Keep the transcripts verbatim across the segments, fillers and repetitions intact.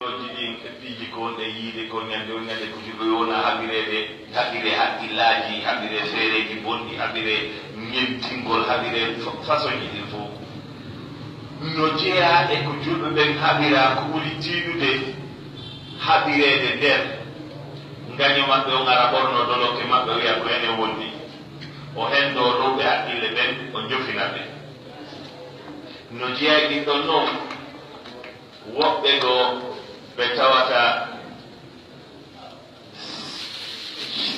Ɗin e piiji ko wonɗen yiide ko ñande o ñande ko julɓe wona haɓireede, haɓire hakkillaaji, haɓire feereeji bonɗi, haɓire ñemtingol, haɓire fa- façonji ɗin fof. No jeyaa e ko julɓe ɓen haɓira ko ɓuri tiiɗude haɓireede nder ngaño maɓɓe on ara ɓorno dolokke maɓɓe o wiya ko enen wondi. O henndoo ɗowɓe hakkille ɓen o jofina ɓe. No jeyaa e ɗin ɗon non woɓɓe goo ɓe tawata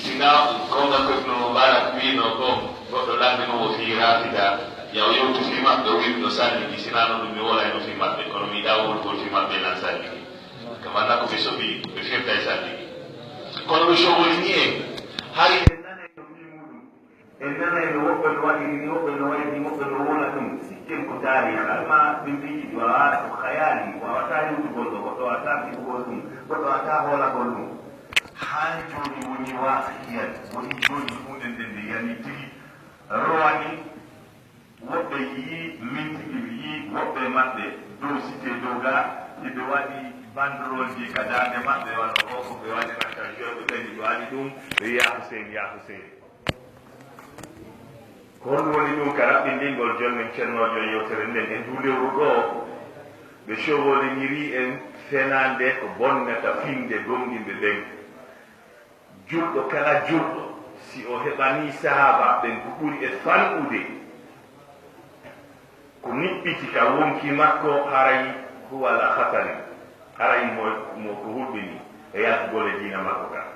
Sina gonga ko Ibnu Mubarak wiino kon, goɗɗo lanndinoowo fii Rafida, yaw yewtu fii maɓɓe, o wi'i miɗo salligi, sina non ɗum mi wolayno fii maɓɓe, kono mi yiɗaa wowlugol fii maɓɓe nan salligi. Kam annda ko ɓe soɓi, ɓe firtay salligi. Kono ɓe soɓolini en, hari en nanay no fii muɗum. En nanay no woɓɓe no waɗiri ni, woɓɓe no waɗiri ni, woɓɓe no wona ɗum. Sikken ko taariha, alma min mbiiji ɗi waawaa ko khayaali, waawataa yewtugol ɗo, goɗɗo waawataa siɓugol ɗum, goɗɗo waawataa hoolagol ɗum. Haa jooni woni waaqiyan, woni jooni huunde nden nde yani tigi, rowani, woɓɓe yii, min tigi mi yii, woɓɓe maɓɓe dow site dow ga, hiɓe waɗi banderolji ka daande maɓɓe, wano ko ko ɓe waɗirata jeeɗo ɓe, hiɓe waɗi ɗum, ɓe wi'a Hussein, ya Hussein. Ko honɗum woni ɗum ka raɓɓindingol jonnen cennoojo yewtere nden e nduu lewru ɗoo? Ɓe cowoliniri en fenaande ko bonnata finnde gomɗinɓe ɓen. Julɗo kala julɗo, si o heɓanii sahaaba ɓen ko ɓuri e fanɗude, ko niɓɓiti ka wonkii makko, haray huwa ala khatari, haray mo, mo ko hulɓinii e yaltugol e diina makko kan.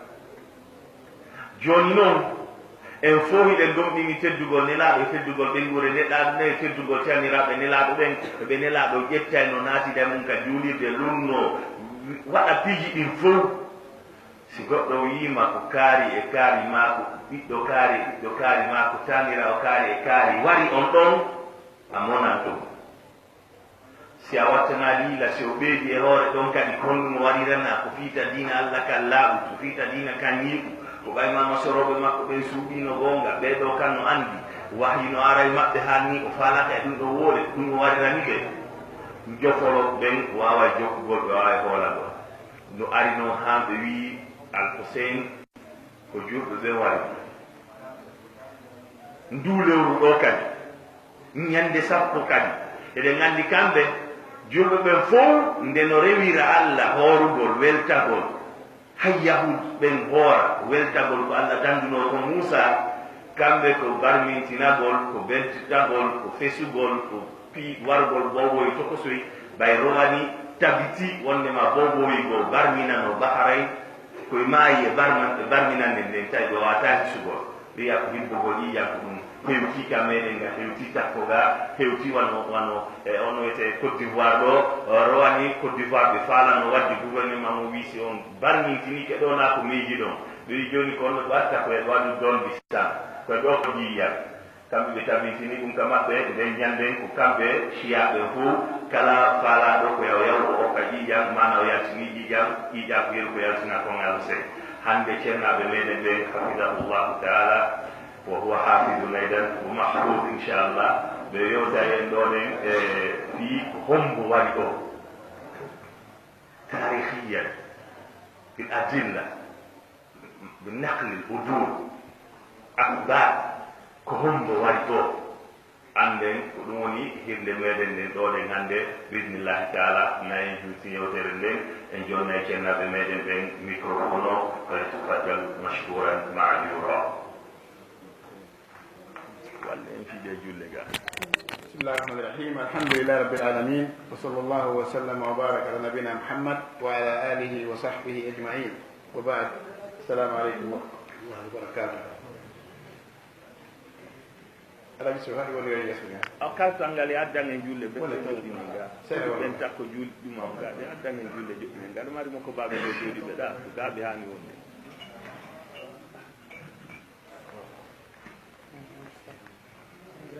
Jooni non, en fow hiɗen gomɗini teddugol Nelaaɗo e teddugol ɓeynguure Nelaaɗo nden e teddugol calniraaɓe Nelaaɗo ɓen, ɓe Nelaaɗo ƴettayno naatida e mum ka juulirde, lunnoo, waɗa piiji ɗin fow. Si goɗɗo wi'iima ko kaari e kaari maa ko ɓiɗɗo kaari e ɓiɗɗo kaari maa ko taaniraawo kaari e kaari wari on ɗon, a monan ɗum. Si a wattanaali yila, si o ɓeydii e hoore ɗon kadi, ko honɗum o wariranaa? Ko fiita diina Alla kan laaɓu, ko fiita diina kan ñiiɓu, ko ɓay maa masorooɓe makko ɓen suuɗiino goonga, ɓee ɗoo kan no anndi, wahyi no ara e maɓɓe haa nii o faalaaka e ɗum ɗoo woore, ɗum o warirani ɓe. Jofolo ɓen waaway jokkugol, ɓe waaway hoolagol. No ari non haa ɓe wi'i Al Huseyn ko julɓe ɓen wari. Nduu lewru ɗoo kadi, ñannde sappo kadi, eɗen anndi kamɓe, julɓe ɓen fow nde no rewira Alla hoorugol, weltagol, hay Yahuud ɓen hoora, weltagol ko Alla danndunoo kon Muusaa, kamɓe ko barmintinagol, ko beltitagol, ko fesugol, ko pii wargol booboy tokosoy, ɓay rowani tabiti wonndema booboy goo barminano Bahrain, koye maayi e barman-, e barminannde nden, tawi ɓe waawataa hisugol. Ɓe yi'a ko hibbugol ƴiiƴan ko ɗum hewti ka meɗen ga, hewti takko ga, hewti wano, wano, e, on wiyete Côte d'Ivoire ɗo, o rowani Côte d'Ivoire, ɓe faalano wadde gouvernement mo wii si on barmintini ke ɗo na ko miiji ɗon. Ɓe wi jooni ko on ɗo watta ko e ɗo waɗu don bistan. Ko e ɗo ko ƴiiƴan. Kamɓe ɓe tabintini ɗum ka maɓɓe, nden ñanden ko kamɓe ciyaaɓe fow, kala faalaaɗo ko yaw yaw o okka ƴiiƴan, maana o yaltini ƴiiƴan, ƴiiƴan ko yeru ko yaltina kon Alla sey. Hannde ceernaaɓe meɗen ɓen, hafidahullahu taala, wa huwa hafidun aydan, wa mahfud, inchallah, ɓe yewta en ɗo ɗen e fii ko hombo wari ɗo. Taarihiyan, bil adilla, bi naqlil udul, akhbar, ko hombo wari ɗo. Annden ko ɗum woni hirnde meɗen nden ɗo ɗen hannde, bismillahi taala, na en juuti yewtere nden, en jonnay ceernaaɓe meɗen ɓen microphone o, fa yatafaddal mashkuran ma'jura. Walla en fiɗe julle ga. بسم الله الرحمن الرحيم. الحمد لله رب العالمين. وصلى الله وسلم وبارك على نبينا محمد وعلى آله وصحبه أجمعين. وبعد. السلام عليكم ورحمة الله وبركاته. Alhaji Sow, haɗi woni e yeeso ga. O kaltal ngal e addan en julle ɓe. Wala ko tawdi ɗum ga. Sere wala. Ɓen takko juul-, ɗum am ga. Ɓe addan en julle joɗɗumen ga. Ɗum ari mo ko baɓe ɗo jooɗiɓe ɗa. Ko ga ɓe hani wonde.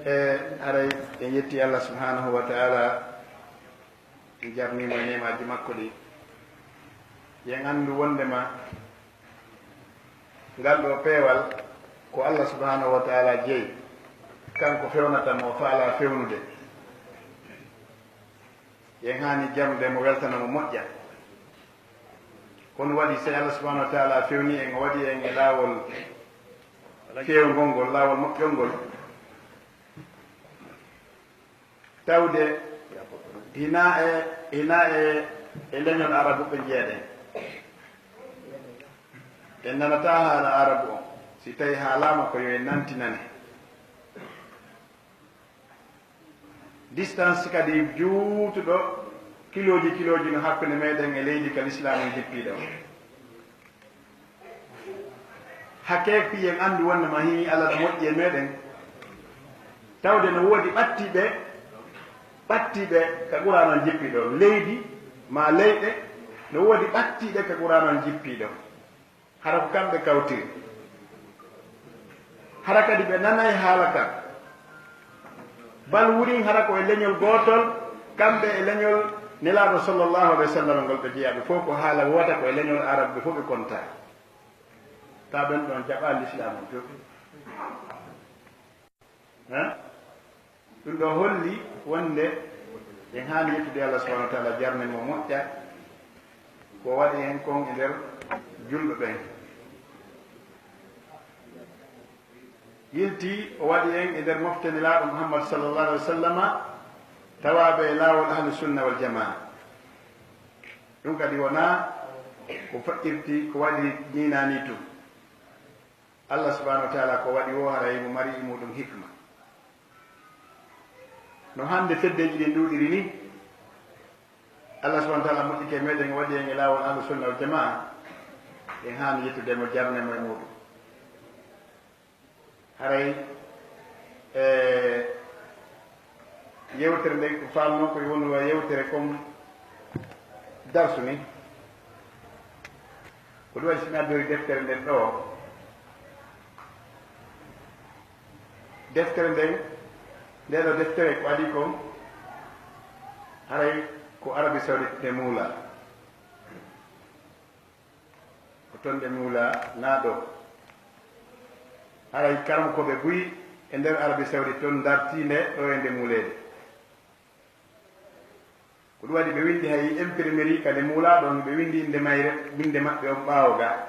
E aray en yetti Allah subhanahu wa ta'ala, en jarnimo e neemaaji makko ɗi. Yen anndu wondema ngal ɗo peewal ko Allah subhanahu wa ta'ala jeyi, kanko fewnata mo faala fewnude. Yen haani janude mo, weltana mo, moƴƴa. Kono waɗi, so Allah subhanahu wa taala fewni en, o waɗi en e laawol feewngol ngol, laawol moƴƴol ngol, tawde hina e, hina e, e leñol arabu ɓe njeeɗen. En nanataa haala arabu on, si tawi haalaama ko yo en nantinane. Distance kadi juutuɗo, kilooji, kilooji no hakkunde meɗen e leydi ka Lislaamu jippiiɗo. Hakke fii en anndu wonde ma hii Alla no moƴƴi e meɗen, tawde no woodi ɓattiiɓe, ɓattiiɓe ka Qur'aana on jippiiɗo. Leydi maa leyɗe, no woodi ɓattiiɓe ka Qur'aana on jippiiɗo. Hara ko kamɓe kawtiri. Hara kadi ɓe nanay haala kan. Bal wurin hara ko e leñol gootol, kamɓe e leñol Nelaaɗo sallallahu alayhi wa sallam ngol ɓe jeyaa, ɓe fof ko haala woota, ko e leñol Arab, ɓe fof ɓe kontaa. Ta ɓen ɗon jaɓaa Lislaam on few. Hein? Ɗum ɗo holli wonde en haani yettude Allah subhanahu wa taala, jarne mo moƴƴa, ko waɗi en kon e nder julɓe ɓen. Yilti o waɗi en e nder mofte Nelaaɗo Muhammad sallallahu alaihi wa sallama, tawaaɓe e laawol Ahlu Sunna wal Jamaa. Ɗum kadi wonaa ko faɗɗirti, ko waɗi nii naa nii tun. Allah subhanahu wa taala ko waɗi woo, haray mo mari e muɗum hikma. No hannde feddeeji ɗin ɗuuɗiri ni, Allah subhanahu wa taala moƴƴike meɗen, waɗi en e laawol Ahlu Sunna wal Jamaa, en haani yettude mo, jarne mo e muɗum. Haray, e, yewtere nden ko faalnoo ko wonno yewtere comme darsu ni. Ko ɗum waɗi si mi addori deftere nden ɗo. Deftere nden, nde ɗo deftere ko adii kon, haray ko Arabie Saoudite nde muulaa. Ko ton nde muulaa, naa ɗo. Haray karamokooɓe buy e nder Arabie Saoudite ton ndartii nde ɗo e nde muuleede. Ko ɗum waɗi ɓe winndi hay imprimerie ka nde muulaa ɗon, ɓe winndi innde mayre, innde maɓɓe on ɓaawo ga.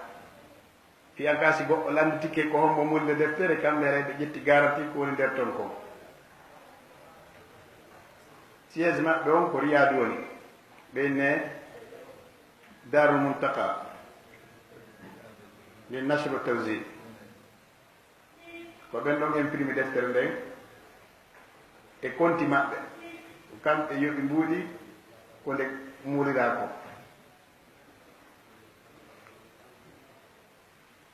Fii an kaa si goɗɗo lannditike ko hombo muulde deftere, kamɓe haray ɓe ƴetti garanti ko woni nder ton kon. Siège maɓɓe on ko Riyadu woni. Ɓe inne Darul Muntaka, li Nashr wa Tawzi. Ko ɓen ɗon imprimi deftere nden e konti maɓɓe. Ko kamɓe yoɓi mbuuɗi ko nde muuliraa ko.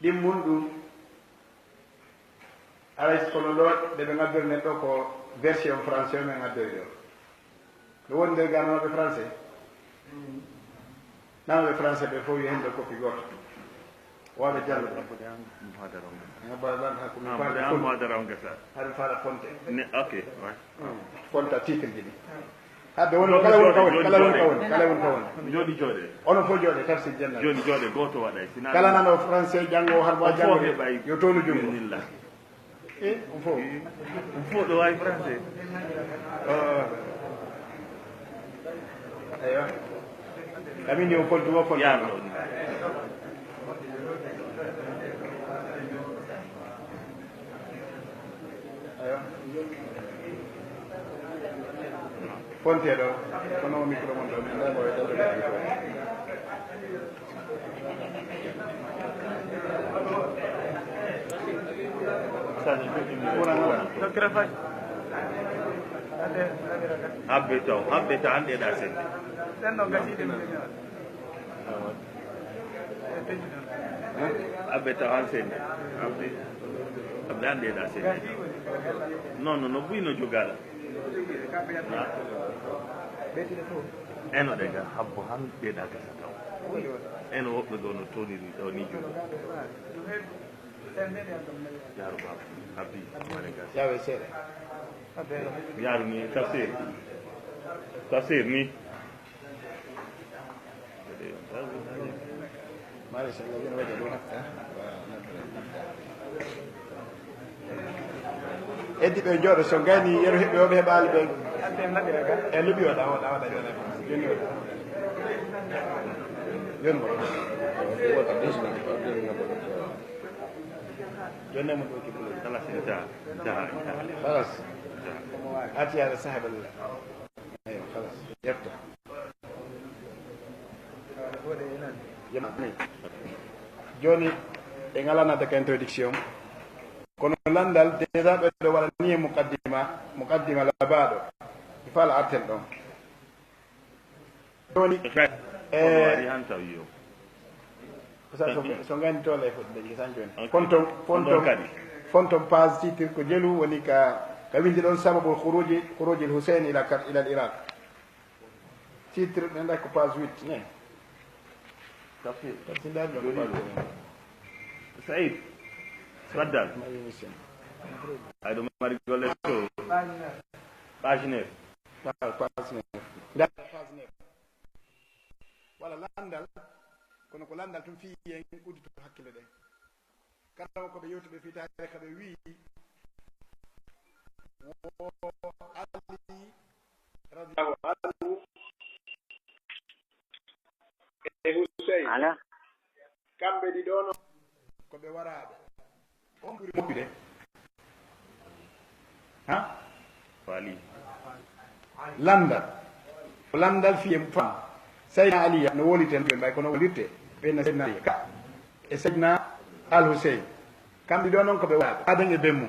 Ɗimmun ɗum, alay kono ɗo nde ɓe ngaddori nden ɗo ko version français o ɓe ngaddori ɗo. No wondi nder ga nanooɓe français? Nanooɓe français ɓe fof yo heen ɗo copie gooto. Wawɓe janngude. Abbude an mo hadara on gesa. Abbude an hakkunde. Ah, abbude an mo hadara on gesa. Haɗum faala fonte. Ne, ok, ouais. Hmm. Fonta titre ji ɗi. Hadde woni kala woni ka woni, kala woni ka woni, kala woni ka woni. Jooɗi jooɗe. Onon fof jooɗe, Tafsir Jannal. Jooɗi jooɗe, gooto waɗay. Sina kala nano français janngo, har mo janngo. Yo townu junngo. Bismillah. Eh, on fof. On fof ɗo waawi français. Oh. Eywa. Amin yo koltu wo koltu. Yaa ɗo. Eywa. Fonte ɗo. Kono o micro mon ɗo, min ndaa mo e ɗo. Habbe taw, habbe taw, an ɗeɗa sende. Habbe taw, an sende. Habbe, habbe, an ɗeɗa sende. Non, non, no buy no jogala. Eno ɗe ga habbo han ɗeɗa gasa taw. Eno woɓɓe ɗo no toniri ɗo ni jugo. Yaaru baba. Habbi. Mare gasa. Yawe seeɗa. Yaaru ni tafsir. Tafsir ni. Eddi ɓe jooɗo so gayni yero heɓɓe o ɓe heɓaali ɓe. E luɓi o ɗawo ɗawo ɗawo. Joni o. Joni mo ɗo. Joni mo ɗo ki bulu. Khalas, intaha. Intaha, intaha. Khalas. Intaha. Ati ala sahaba lillah. Ayo, khalas. Yetta. Joni, en alaa naatde ka introduction. Kono lanndal, déjà ɓe ɗo waɗa ni e muqaddima, muqaddima labaaɗo. Il faut la arten ɗon. Joni, eh, so, so ngani to le foti de gisan joni. Ok. Fonton, fonton, fonton kadi. Fonton page titre ko jelu woni ka, ka windi ɗon sababu khuruji, khuruji al-Hussein ila, ila al-Iraq. Titre ɗen ɗa ko page huit, ne. Tafsir. Tafsir ɗa ɗo ko page huit. Saïd, faddal. Ma émission. Ay ɗo mari golle to. Page neuf. Pa-, page neuf. Nda page neuf. Wala landal, kono ko landal tun fii en udditu hakkille ɗen. Kala ko ɓe yewti ɓe fii taarika ɓe wii wo Ali radiyallahu anhu e Huseyn. Ala. Kamɓe ɗiɗo no ko ɓe waraaɓe. On ɓuri moƴƴude. Ha? Faali. Landal. Ko landal fii en fam. Seydina Aliya no woli ten ɓay kono wondirte. Ɓen Seydina Aliya ka. E Seydina Al Huseyn. Kamɓe ɗiɗo noon ko ɓe waraaɓe. Adan e ben mum.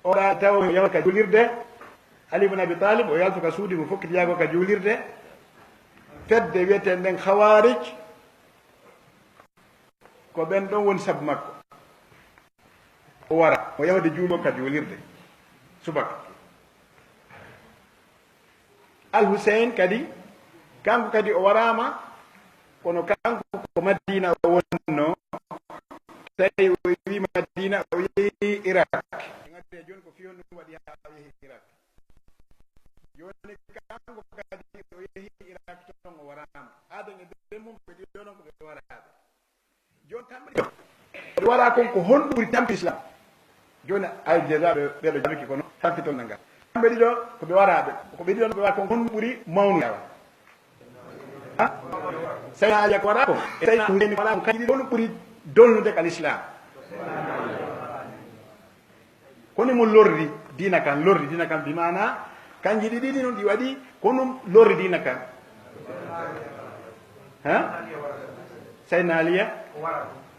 O ɗa taw yalta ka juulirde. Ali ibn Abi Talib o yaltu ka suudu mo fokkiti yaago ka juulirde. Fedde wi'eten nden Khawarij. Ko ɓen ɗon woni sabu makko. O wara, o yahde juulo ka juulirde subaka. Al Hussein kadi, kanko kadi o waraama, kono kanko ko Madina o wonno, tawi o yehi Madina, o yehi Irak. Jooni ko fii honɗum waɗi haa o yehi Irak? Jooni kanko kadi o yehi Irak ton o waraama. Adan e ben mum ɓe ɗiɗo non ko ɓe waraaɓe. Jooni kamɓe ɗiɗo ɓe waraa kon ko honɗum ɓuri tampi Islam? Jooni ay déjà ɓe, ɓeɗo jabiki kono tampi ton nanga. Kamɓe ɗiɗo ko ɓe waraaɓe. Ko ɓe ɗiɗo non ɓe waraa kon honɗum ɓuri mawnude yawa? Ha? Seydina Ali ko waraa kon. E Seydina Huseyni ko waraa kon. Kanji ɗiɗo honɗum ɓuri dolnude ka l'Islam? Kono mo lorri diina kan, lorri diina kan bi maana kanji ɗiɗi ɗi non ɗi waɗi, kono lorri diina kan. Ha? Seydina Aliya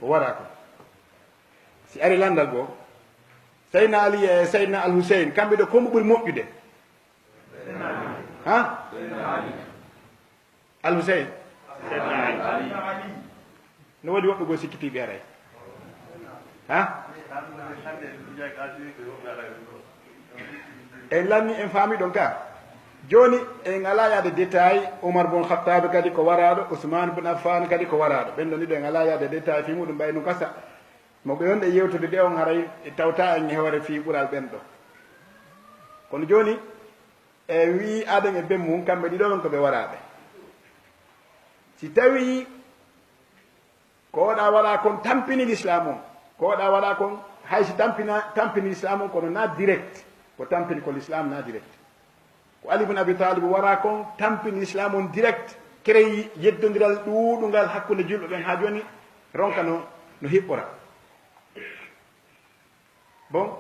o wara ko. Si ari landal goo, Seydina Aliya e Seydina Al Hussein, kamɓe ɗo ko mo ɓuri moƴƴude? Ha? Al Hussein. No woodi woɓɓe goo sikkitiiɓe haray. Ha? En lanni, en faami ɗon ka. Jooni en alaa yaade détail, Umar bun Khattab kadi ko waraaɗo, Usman bun Affan kadi ko waraaɗo. Ɓen ɗon ɗiɗo en alaa yaade détail fii muɗum ɓay no gasa. Mo ɓe wonɓe yewtude de on haray tawta en e hoore fii ɓural ɓen ɗo. Kono jooni, e wi'i Adan e ben mum, kamɓe ɗiɗo non ko ɓe waraaɓe. Si tawii ko oɗa waɗa kon tampini l'islam on, ko oɗa waɗa kon hay si tampina, tampini l'islam on, kono na direct, ko tampini ko l'islam na direct. Ko Ali ibn Abi Talib wara kon tampini l'islam on direct, créé yeddondiral ɗuuɗungal hakkunde julɓe ɓen haa jooni ronka no, no hiɓɓora. Bon,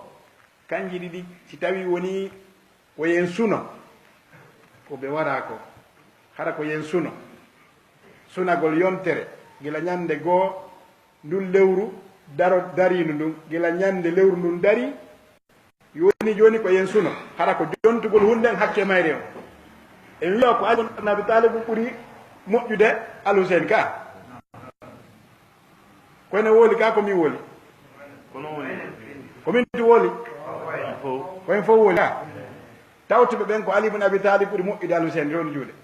kanji ɗiɗi, si tawii wonii ko yen suno, ko ɓe waraa ko, hara ko yen suno, sunagol yontere, gila ñande goo ndun lewru daro-, dariindu ndun, gila ñande lewru ndun darii, jooni jooni ko yen suno, hara ko jontugol hunden hakke mayre on. En wi'a ko Ali ibn Abi Talib ɓuri moƴƴude Al Hussein ka. Ko ene woli ka, ko min woli? Ko non woli. Ko min tu woli? Ko en fof woli ka. Tawtuɓe ɓen ko Ali ibn Abi Talib ɓuri moƴƴude Al Hussein, rewni juuɗe.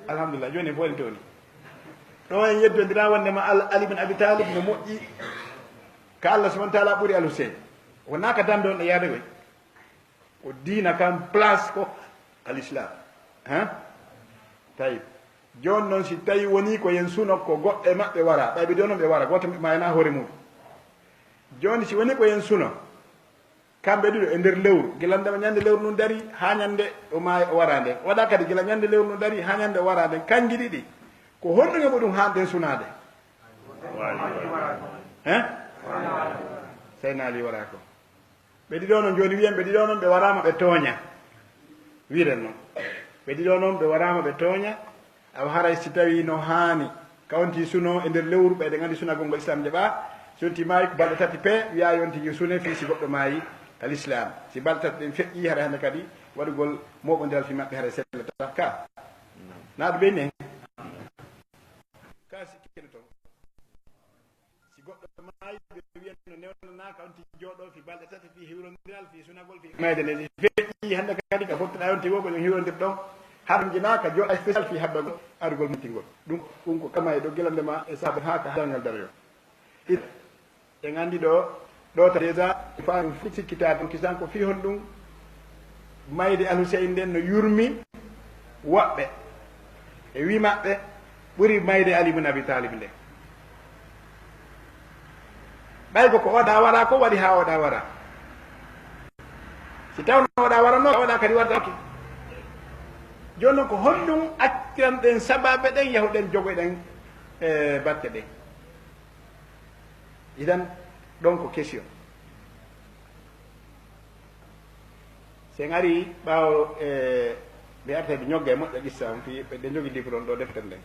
Alhamdulillah, jooni en fof en towni. Ɗo en yeddondira wonde ma Al-, Ali ibn Abi Talib no moƴƴi ka Allah subhanahu wa ta'ala ɓuri Al Hussein. Wonaa ka dande on e yaade koy. Ko diina kan place ko al Islam. Hein? Tayyib. Jooni noon si tawi wonii ko yen suno ko goɗɗo e maɓɓe wara, ɓay ɓe jooni ɓe wara, gooto maɓɓe ma ena hoore muɗum. Jooni si wonii ko yen suno, Kamɓe ɗiɗo e nder lewru, gila ndema ñande lewru ndun dari haa ñande o maayi, o wara nden. Waɗa kadi gila ñande lewru ndun dari haa ñande o wara nden. Kanji ɗiɗi, ko honɗun e muɗum haanɗen sunaade? Hein? Seydina Ali wara ko. Ɓe ɗiɗo non, jooni wiyen ɓe ɗiɗo non ɓe waraama ɓe tooña. Wiren non. Ɓe ɗiɗo non ɓe waraama ɓe tooña. Awa haray si tawi no haani, ka wonti suno e nder lewru, ɓe eɗen anndi sunagol ngol Islam jaɓa. Si wonti maayi ko balɗe tati pe, wiya yonti yo sune fii si goɗɗo maayi ka Lislaam. Si balɗe tati ɗen feƴƴi, haray hannde kadi waɗugol mooɓondiral fii maɓɓe haray sellata ka. Naa ɗum ɓe ne? Ka si kene ton. Si goɗɗo maayi, ɓe wiyan no newnanaa ka on tigi jooɗoo fii balɗe tati, fii hiwrondiral, fii sunagol, fii mayde nde. Si feƴƴi hannde kadi ka fottuɗaa on tigi o, ko ɗum hiwrondirɗon. Harjinaa ka jooɗaa spécial fii habbagol arugol mintingol. Ɗum, ɗum ko kama e ɗo gila ndema e saaba haa ka harangal darayo. It-, en anndi ɗo, ɗo ta déjà, faa ɗum fof sikkitaade, ɗum kisan ko fii honɗum mayde Al Huseyn nden no yurmi woɓɓe e wii maɓɓe ɓuri mayde Ali ibn Abi Talib nden. Ɓay ko, ko oɗa wara ko waɗi haa oɗa wara. Si tawno oɗa wara no, oɗa kadi warta. Jooni non ko honɗum acciranɗen sababe ɗen, yahuɗen jogoyɗen, eh, batte ɗen? Idan, ɗon ko question. Si en ari ɓaawo, e, mi arta mi ñogga e moƴƴa qissa on fii ɓe, ɓe jogi livre on ɗo, deftere nden.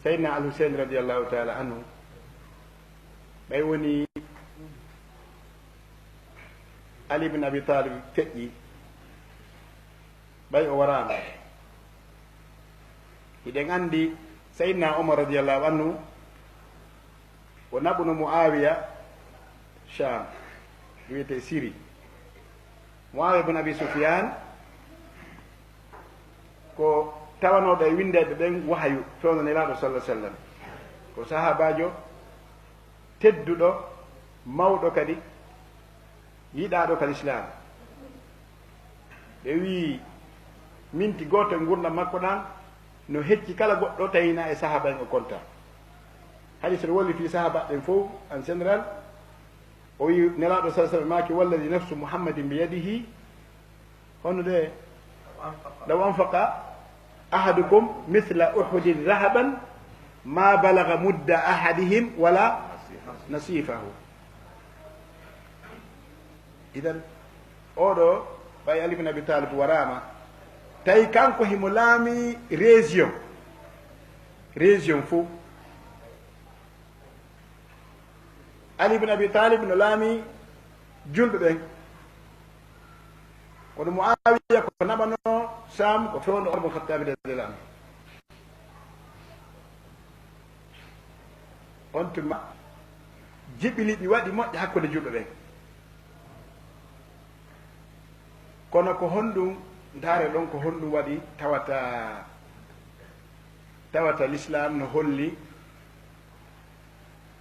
Seydina Al Huseyn radiyallahu taala anhu, ɓay woni Ali ibn Abi Talib feƴƴi, ɓay o waraama. Hiɗen anndi Seydina Omar radiyallahu anhu, o naɓuno Muawiya Sham, wiyetee Siri. Muawiya bun Abi Sufyan ko tawanooɗo e winndeeɓe ɓen wahayu fewndo Nelaaɗo sallallahu alaihi wasallam. Ko sahaabaajo tedduɗo, mawɗo kadi, yiɗaaɗo ka Lislaam. Ɓe wii, minti gooto e ngurndan makko ɗan, no hecci kala goɗɗo tawi hinaa e sahaaba en o konta. Hadis no woni fii sahaaba ɓen fow, en général, o wii, Nelaaɗo sallallahu alaihi wasallam maaki, "Walladi nafsu Muhammadin biyadihi." Hono de, "Law anfaqa ahadukum mithla Uhudin dhahaban ma balagha mudda ahadihim wala nasifahu." Idan, oɗo, ɓay Ali bin Abi Talib waraama, tawi kanko himo laami région, région fow. Ali bin Abi Talib no laami julɓe ɓen. Kono Muawiya ko naɓano Sham, ko fewndo Omar bin Khattab radiyallahu anhu. On tuma jiɓi liɓi waɗi moƴƴa hakkunde julɓe ɓen. Kono ko honɗum, ndaare ɗon ko honɗum waɗi tawata, tawata Lislaam no holli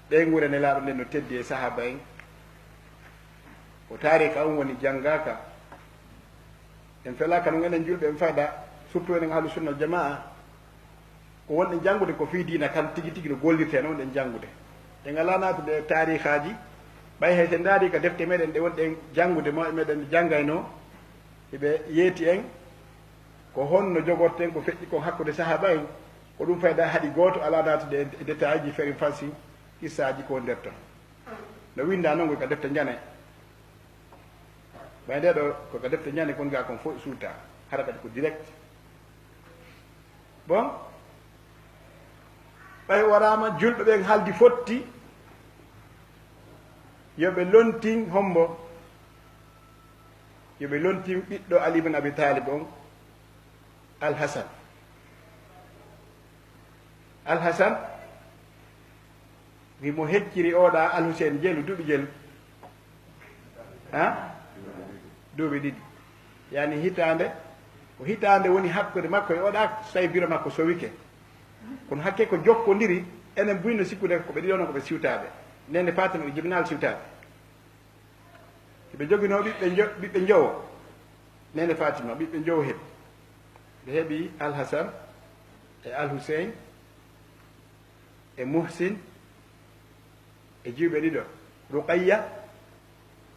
ɓeynguure Nelaaɗo nden no teddi e sahaaba en. Ko taariika on woni janngaaka. En felaaka non enen julɓe en fayda, surtout enen ahlu sunna wal jamaa. Ko wonɗen janngude ko fii diina kan tigi tigi no gollirtee no wonɗen janngude. En alaa naatude e taariikaaji, ɓay hay so en ndaari ka defte meɗen ɗe wonɗen janngude, mawɓe meɗen janngaynoo, hiɓe yeeti en, ko honno jogorten ko feƴƴi kon hakkunde sahaaba en, ko ɗum fayda haɗi gooto alaa naatude e détail ji, ferin fansi, qissaaji ko nder ton. No winndaa non ko ka defte njane. Ɓay nde ɗo ko ka defte njane kon ga kon fof suuta, hara kadi ko direct. Bon, ɓay waraama julɓe ɓen haldi fotti, yo ɓe lontin hombo, yo ɓe lontin ɓiɗɗo Ali ibn Abi Talib on, Al Hasan. Al Hasan, wi mo hecciri oɗa Al Hussein jelu, duuɓi jelu. Ha? Duuɓi ɗiɗi. Yani hitaande, ko hitaande woni hakkunde makko e oɗa, so tawi biro makko sowike. Kono hakke ko jokkondiri, enen buy no sikkude ko ɓe ɗiɗo non ko ɓe siwtaaɓe. Nene Fatima ɓe jibinaali siwtaaɓe. Ɓe joginoo ɓiɓɓe njo-, ɓiɓɓe njowo. Nene Fatima, ɓiɓɓe njowo heɓi. Ɓe heɓi Al Hasan e Al Hussein e Muhsin e jiwɓe ɗiɗo, Ruqayya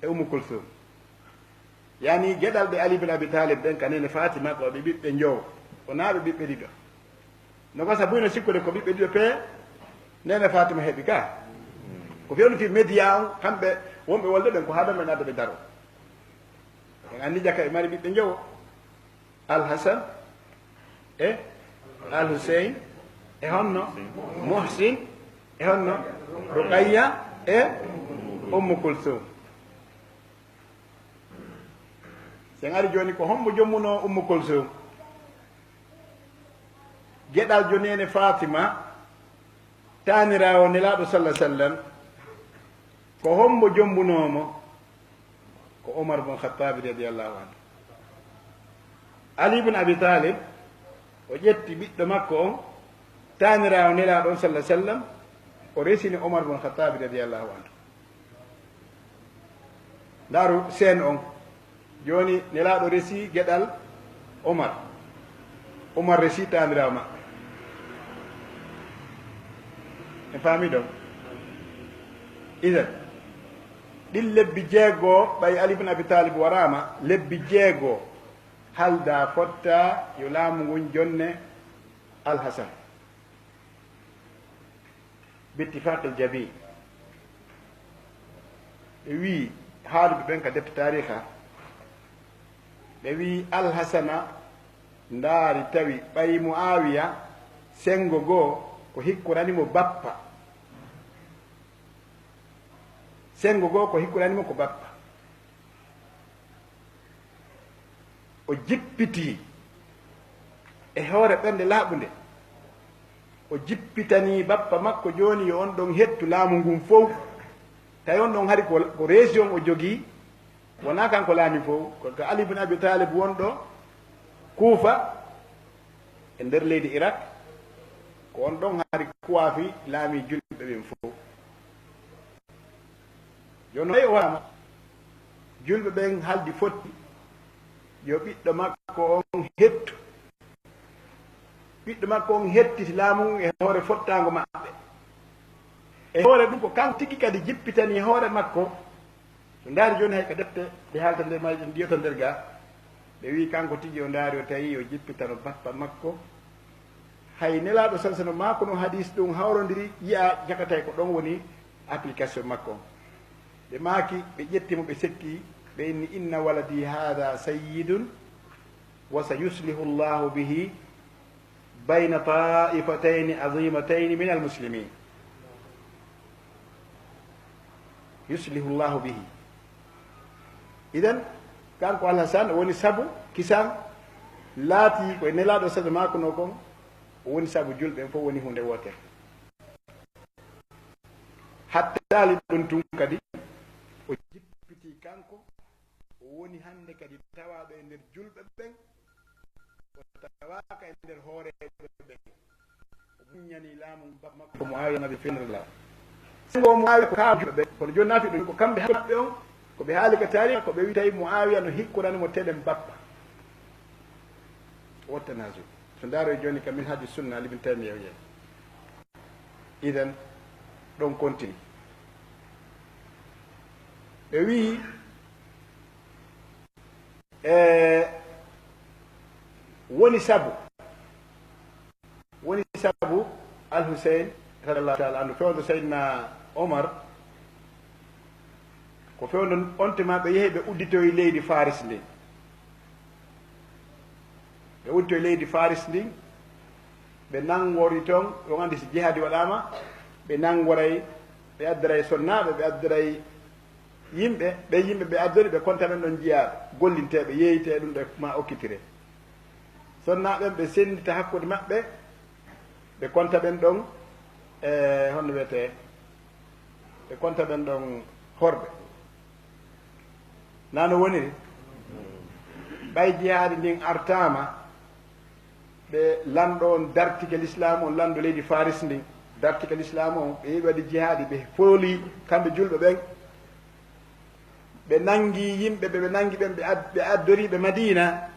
e Ummu Kulsum. Yani geɗal ɓe Ali bin Abi Talib ɓen ka nene Fatima ko ɓe ɓiɓɓe njowo, o naa ɓe ɓiɓɓe ɗiɗo. No gasa buyno sikkude ko ɓiɓɓe ɗiɗo pee nene Fatima heɓi ka. Ko fewndo fi média on, kamɓe wonɓe wolde ɓen ko haɗa men adda ɓe daro. En anndi jaka e mari ɓiɓɓe njowo. Al Hasan e Al Hussein e honno Muhsin e honno Ruqayya e Ummu Kulsum. Sen ari jooni ko hombo jommuno Ummu Kulsum? Geɗal jo nene Fatima, taaniraawo Nelaaɗo sallallahu alaihi wasallam, ko hombo jombuno mo? Ko Omar bun Khattabi radiyallahu anhu. Ali ibn Abi Talib, o ƴetti ɓiɗɗo makko on, taaniraawo Nelaaɗo on sallallahu alaihi wasallam, o resini Omar bun Khattabi radiyallahu anhu. Ndaaru seen on. Jooni Nelaaɗo resi geɗal Omar. Omar resi taaniraawo maɓɓe. En faami ɗon? Idan, ɗin lebbi jeego, ɓay Ali ibn Abi Talib waraama, lebbi jeego halda fotta yo laamu ngun jonne Al Hasan. Bittifaqil jami. Ɓe wi'i haaluɓe ɓen ka defte taariha, ɓe wi'i Al Hasana ndaari tawi ɓay Muawiya sengo goo ko hikkorani mo bappa. Sengo goo ko hikkorani mo ko bappa. O jippitii e hoore ɓernde laaɓunde. O jippitanii bappa makko jooni yo on ɗon hettu laamu ngun fow. Tawi on ɗon hari ko, ko région o jogii, wonaa kanko laami fow, ko ka Ali ibn Abi Talib wonɗo Kuufa e nder leydi Irak, ko on ɗon hari kuwaafi laami julɓe ɓen fow. Jooni o waraama, julɓe ɓen haldi fotti, yo ɓiɗɗo makko on hettu. Ɓiɗɗo makko on hettiti laamu ngun e hoore fottaango maɓɓe. E hoore ɗum ko kanko tigi kadi jippitanii hoore makko. So ndaari jooni hay ko defte ɗe haalta nder maaji ɗen ndiyoto nder ga. Ɓe wi'i kanko tigi o ndaari o tawi o jippitano bappa makko. Hay Nelaaɗo sallallahu alaihi wasallam maakuno hadiis ɗum hawrondiri yi'a jakatay ko ɗon woni application makko. Ɓe maaki, ɓe ƴetti mo, ɓe sekki, ɓe inni: "Inna waladi hadha sayyidun wa sayuslihu Allahu bihi bayna ta'ifatayni azimatayni min al-muslimin." Yuslihu Allahu bihi. Idan, kanko Al Hasan woni sabu kisan laati ko e Nelaaɗo sallallahu alaihi wasallam maakuno kon, o woni sabu julɓe en fof woni huunde wootere. Hattaali ɗum tun kadi, o jippitii kanko, o woni hannde kadi tawaaɗo e nder julɓe ɓen, o tawaaka e nder hooreeɓe ɓen. O muññanii laamu bappa makko Muawiya naɓe fenre laamu. Sengo Muawiya ko kaaw julɓe ɓen, kono jooni naati ɗum ko kamɓe haɓɓe on, ko ɓe haali ka taariha, ko ɓe wi'i tawi Muawiya no hikkorani mo telen bappa. Wo tanaasul. So ndaaro e jooni ka Minhaaju Sunna, Ibn Taymiyya wi'e. Idan, ɗon kontini. Ɓe wi'i, e, woni sabu, woni sabu Al Hussein, radiyallahu ta'ala anhu, fewndo Sayyidina Omar, ko fewndo on tuma ɓe yehi ɓe udditoyi leydi Faris ndin. Ɓe udditoyi leydi Faris ndin, ɓe nanngori ton, on anndi si jihaadi waɗaama, ɓe nanngoray, ɓe addoray sonnaaɓe, ɓe addoray yimɓe, ɓe yimɓe ɓe addori, ɓe konta ɓen ɗon jiyaaɓe, gollinteeɓe, yeeyitee ɗum ɗe ma okkitire. Sonnaaɓe ɓen ɓe senndita hakkunde maɓɓe, ɓe konta ɓen ɗon, e, honno wiyetee? Ɓe konta ɓen ɗon horɓe. Naa no woniri? Ɓay jihaadi ndin artaama, ɓe lanɗo on dartike lislaamu on, lanɗo leydi Faris ndin, dartike lislaamu on, ɓe yehi ɓe waɗi jihaadi, ɓe fooli kamɓe julɓe ɓen, ɓe nangi yimɓe ɓe, ɓe nangi ɓen, ɓe ad-, ɓe addori ɓe Madiina.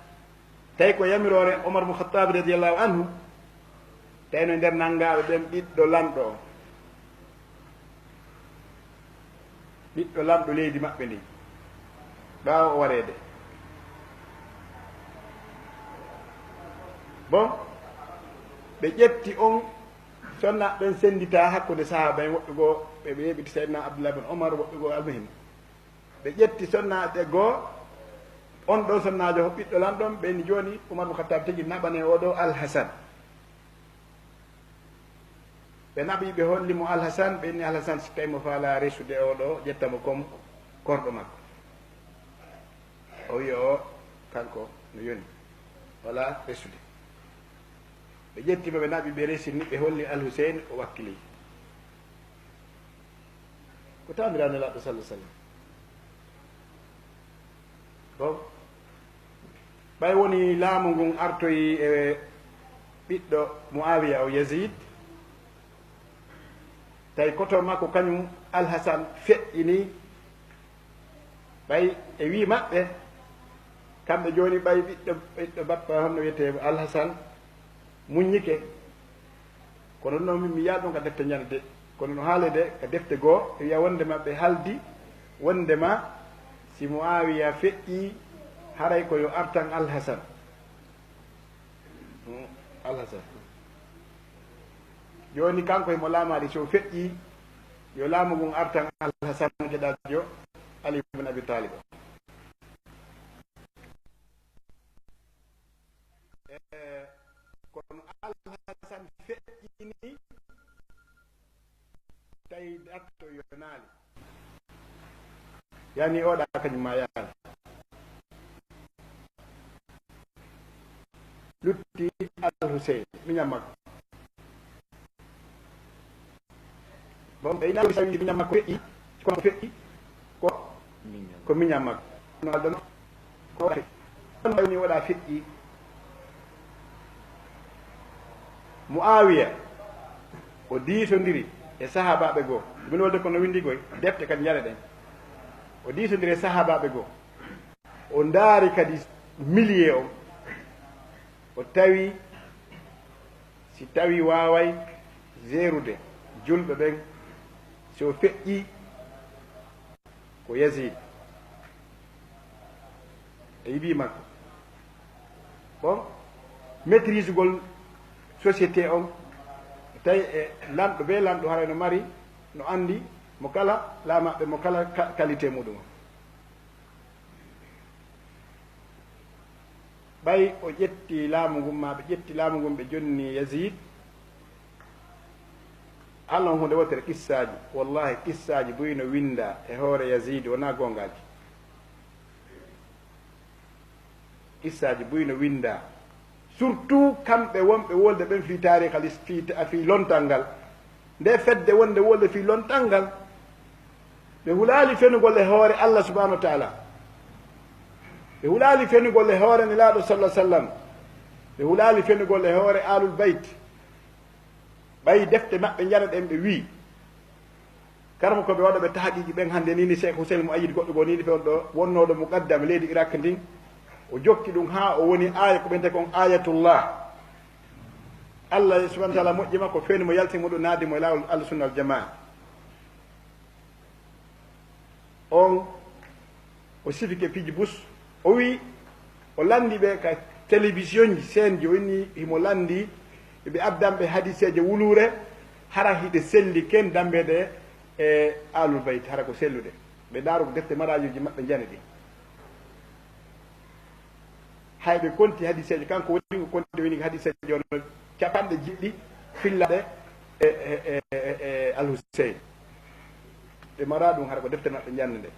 Tawi ko yamiroore Omar mo Khattabi radiyallahu anhu, tawi no nder nanngaaɓe ɓen ɓiɗɗo lanɗo on. Ɓiɗɗo lanɗo leydi maɓɓe ndin. Ɓaawo o wareede. Bon, ɓe ƴetti on, sonna ɓen senndita hakkunde sahaaba en, woɓɓe goo ɓe, ɓe yeɓiti Seydina Abdullah bin Omar, woɓɓe goo almuhim. Ɓe ƴetti sonnaaɓe goo, on ɗoo sonnaajo ɓiɗɗo lan ɗon, ɓe ni jooni Umar bin Khattab tigi naɓane oo ɗoo Alhasan. Ɓe naɓi, ɓe holli mo Alhasan, ɓe inni Alhasan, si tawi mo faala resude oo ɗoo, ƴetta mo comme korɗo makko. O wi'i o, kanko no yoni, wala resude. Ɓe ƴetti mo, ɓe naɓi, ɓe resini, ɓe holli Alhuseyn, o wakkili. Ko tawndiraa Nelaaɗo sallallahu alaihi wasallam. Bon, ɓay woni laamu ngun artoyi e ɓiɗɗo Muawiya o Yazid, tawi koto makko kañum Alhasan feƴƴini, ɓay e wii maɓɓe, kamɓe jooni ɓay ɓiɗɗo, ɓiɗɗo bappa honno wiyetee Alhasan muññike. Kono noon min mi yaha ɗum ka defte ñande de. Kono no haale de ka defte goo, e wiya wonde ma ɓe haldi, wonde ma si Muawiya feƴƴi, haray ko yo artan Alhasan. Hmm, Alhasan. Jooni kanko himo laamaade, so feƴƴi, yo laamu ngun artan Alhasan, geɗaajo Ali ibn Abi Talib. E, kono Alhasan feƴƴini, tawi datto yonaali. Yani oɗa kañum ma yaani. Lutti Al Hussein, miñam makko. Bon, ɓe ina tawi miñam makko feƴƴi, kono ko feƴƴi ko, ko miñam makko. No alɗon ko waɗi. Kono ɓay ni waɗa feƴƴi. Muawiya, o diisondiri e sahaabaaɓe goo. Min wolde kono winndi koy, defte kadi njare ɗen. O diisondiri e sahaabaaɓe goo. O ndaari kadi milieu on. O tawi, si tawi waaway jeerude julɓe ɓen, si o feƴƴi ko Yazid e yiɓi makko. Bon, maîtrisugol société on, tawi e lanɗo be lanɗo haray no mari, no anndi mo kala, laamaɓe mo kala ka-, qualité muɗum. Ɓay o ƴetti laamu ngun, ma ɓe ƴetti laamu ngun, ɓe jonni Yazid. Alon huunde wootere, qissaaji, wallahi, qissaaji buy no winnda e hoore Yazid, wonaa goongaaji. Qissaaji buy no winnda, surtout kamɓe wonɓe wolde ɓen fii taariikha lis-, fii ta-, fii lontal ngal. Nde fedde wonde wolde fii lontal ngal, ɓe hulaali fenugol e hoore Allah subhanahu wa ta'ala. Ɓe hulaali fenugol e hoore Nelaaɗo sallallahu alaihi wasallam. Ɓe hulaali fenugol e hoore Aalul Bayt. Ɓay defte maɓɓe njare ɗen, ɓe wii, kala ko ɓe waɗa ɓe tahqiqi ɓen hannde ni, ni Cheikh Hussein Muayyid goɗɗo goo ni, ni fewndo wonnooɗo muqaddam leydi Irak ndin, o jokki ɗum haa o woni aaya ko ɓe nte kon Ayatullah. Allah subhanahu wa ta'ala moƴƴi makko, feeni mo, yalti mo ɗum, naadi mo e laawol Ahlu Sunna wal Jamaa. On o sifike piiji bus, o wi, o lanndi ɓe ka télévision ji, chaîne ji, o inni himo lanndi ɓe addanɓe hadiseeje wuluure, hara hiɗe selli ken dambeede e Aalul Bayt, hara ko selluɗe. Ɓe ndaaru ko defte maraajuuji maɓɓe njani ɗi. Hay ɓe konti hadiseeje, kanko woni ko konti, woni ko hadiseeje on capanɗe jeɗɗi fillaɗe e, e, e, e, e Al Hussein. Ɓe mara ɗum, hara ko defte maɓɓe njannde nde.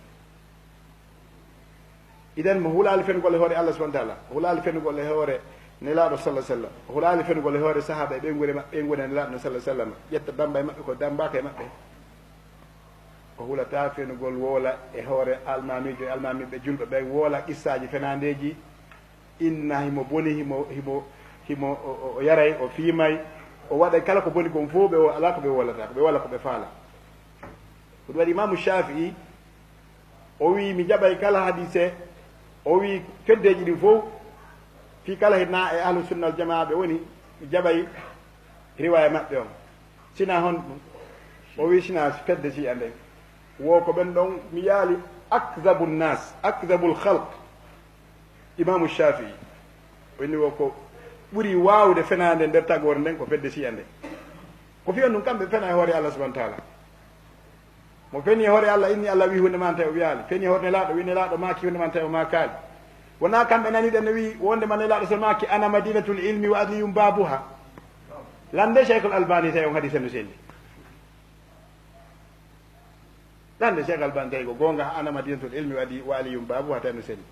Idan mo hulaali fenugol e hoore Allah subhanahu wa ta'ala, o hulaali fenugol e hoore Nelaaɗo sallallahu alaihi wasallam, o hulaali fenugol e hoore sahaaba e ɓeynguure maɓɓe, ɓeynguure Nelaaɗo sallallahu alaihi wasallam, ƴetta damba e maɓɓe ko dambaaka e maɓɓe. O hulataa fenugol woola e hoore almaamiijo e almaamiiɓe julɓe ɓen, woola qissaaji fenaandeeji, inna himo boni, himo, himo, himo, o, o, o yaray, o fiimay, o waɗay kala ko boni kon fof, ɓe wo-, alaa ko ɓe woolata, ko ɓe woola ko ɓe faala. Ko ɗum waɗi Imaamu Shaafi'i, o wi, mi jaɓay kala hadiise, o wi, feddeeji ɗin fof, fii kala he na e Ahlu Sunna wal Jamaa ɓe woni, mi jaɓay riwaaya maɓɓe on. Sina honɗum? O wi, sina fedde Shi'a nden. Wo ko ɓen ɗon, mi yaali Akdabu nnas, akdabu lhalq, Imamu Shafii. O inni wo ko ɓuri waawde fenaande nder tagoore nden ko fedde siya nde. Ko fiyon ɗum, kamɓe fena e hoore Allah subhanahu wa taala. Mo feni e hoore Allah, inni Allah wi hunde man tawi o wiyaali. Feni e hoore Nelaaɗo, wi Nelaaɗo maaki hunde man tawi o maakaali. Wonaa kamɓe nani ɗen no wi wonde ma Nelaaɗo so maaki: "Ana madinatul ilmi wa aliyun babuha." Lande Cheikh Al Albani tawi on hadisa no selli. Lande Cheikh Albani tawi ko goonga: "Ana madinatul ilmi wa ali-, wa aliyun babuha," tawi no selli.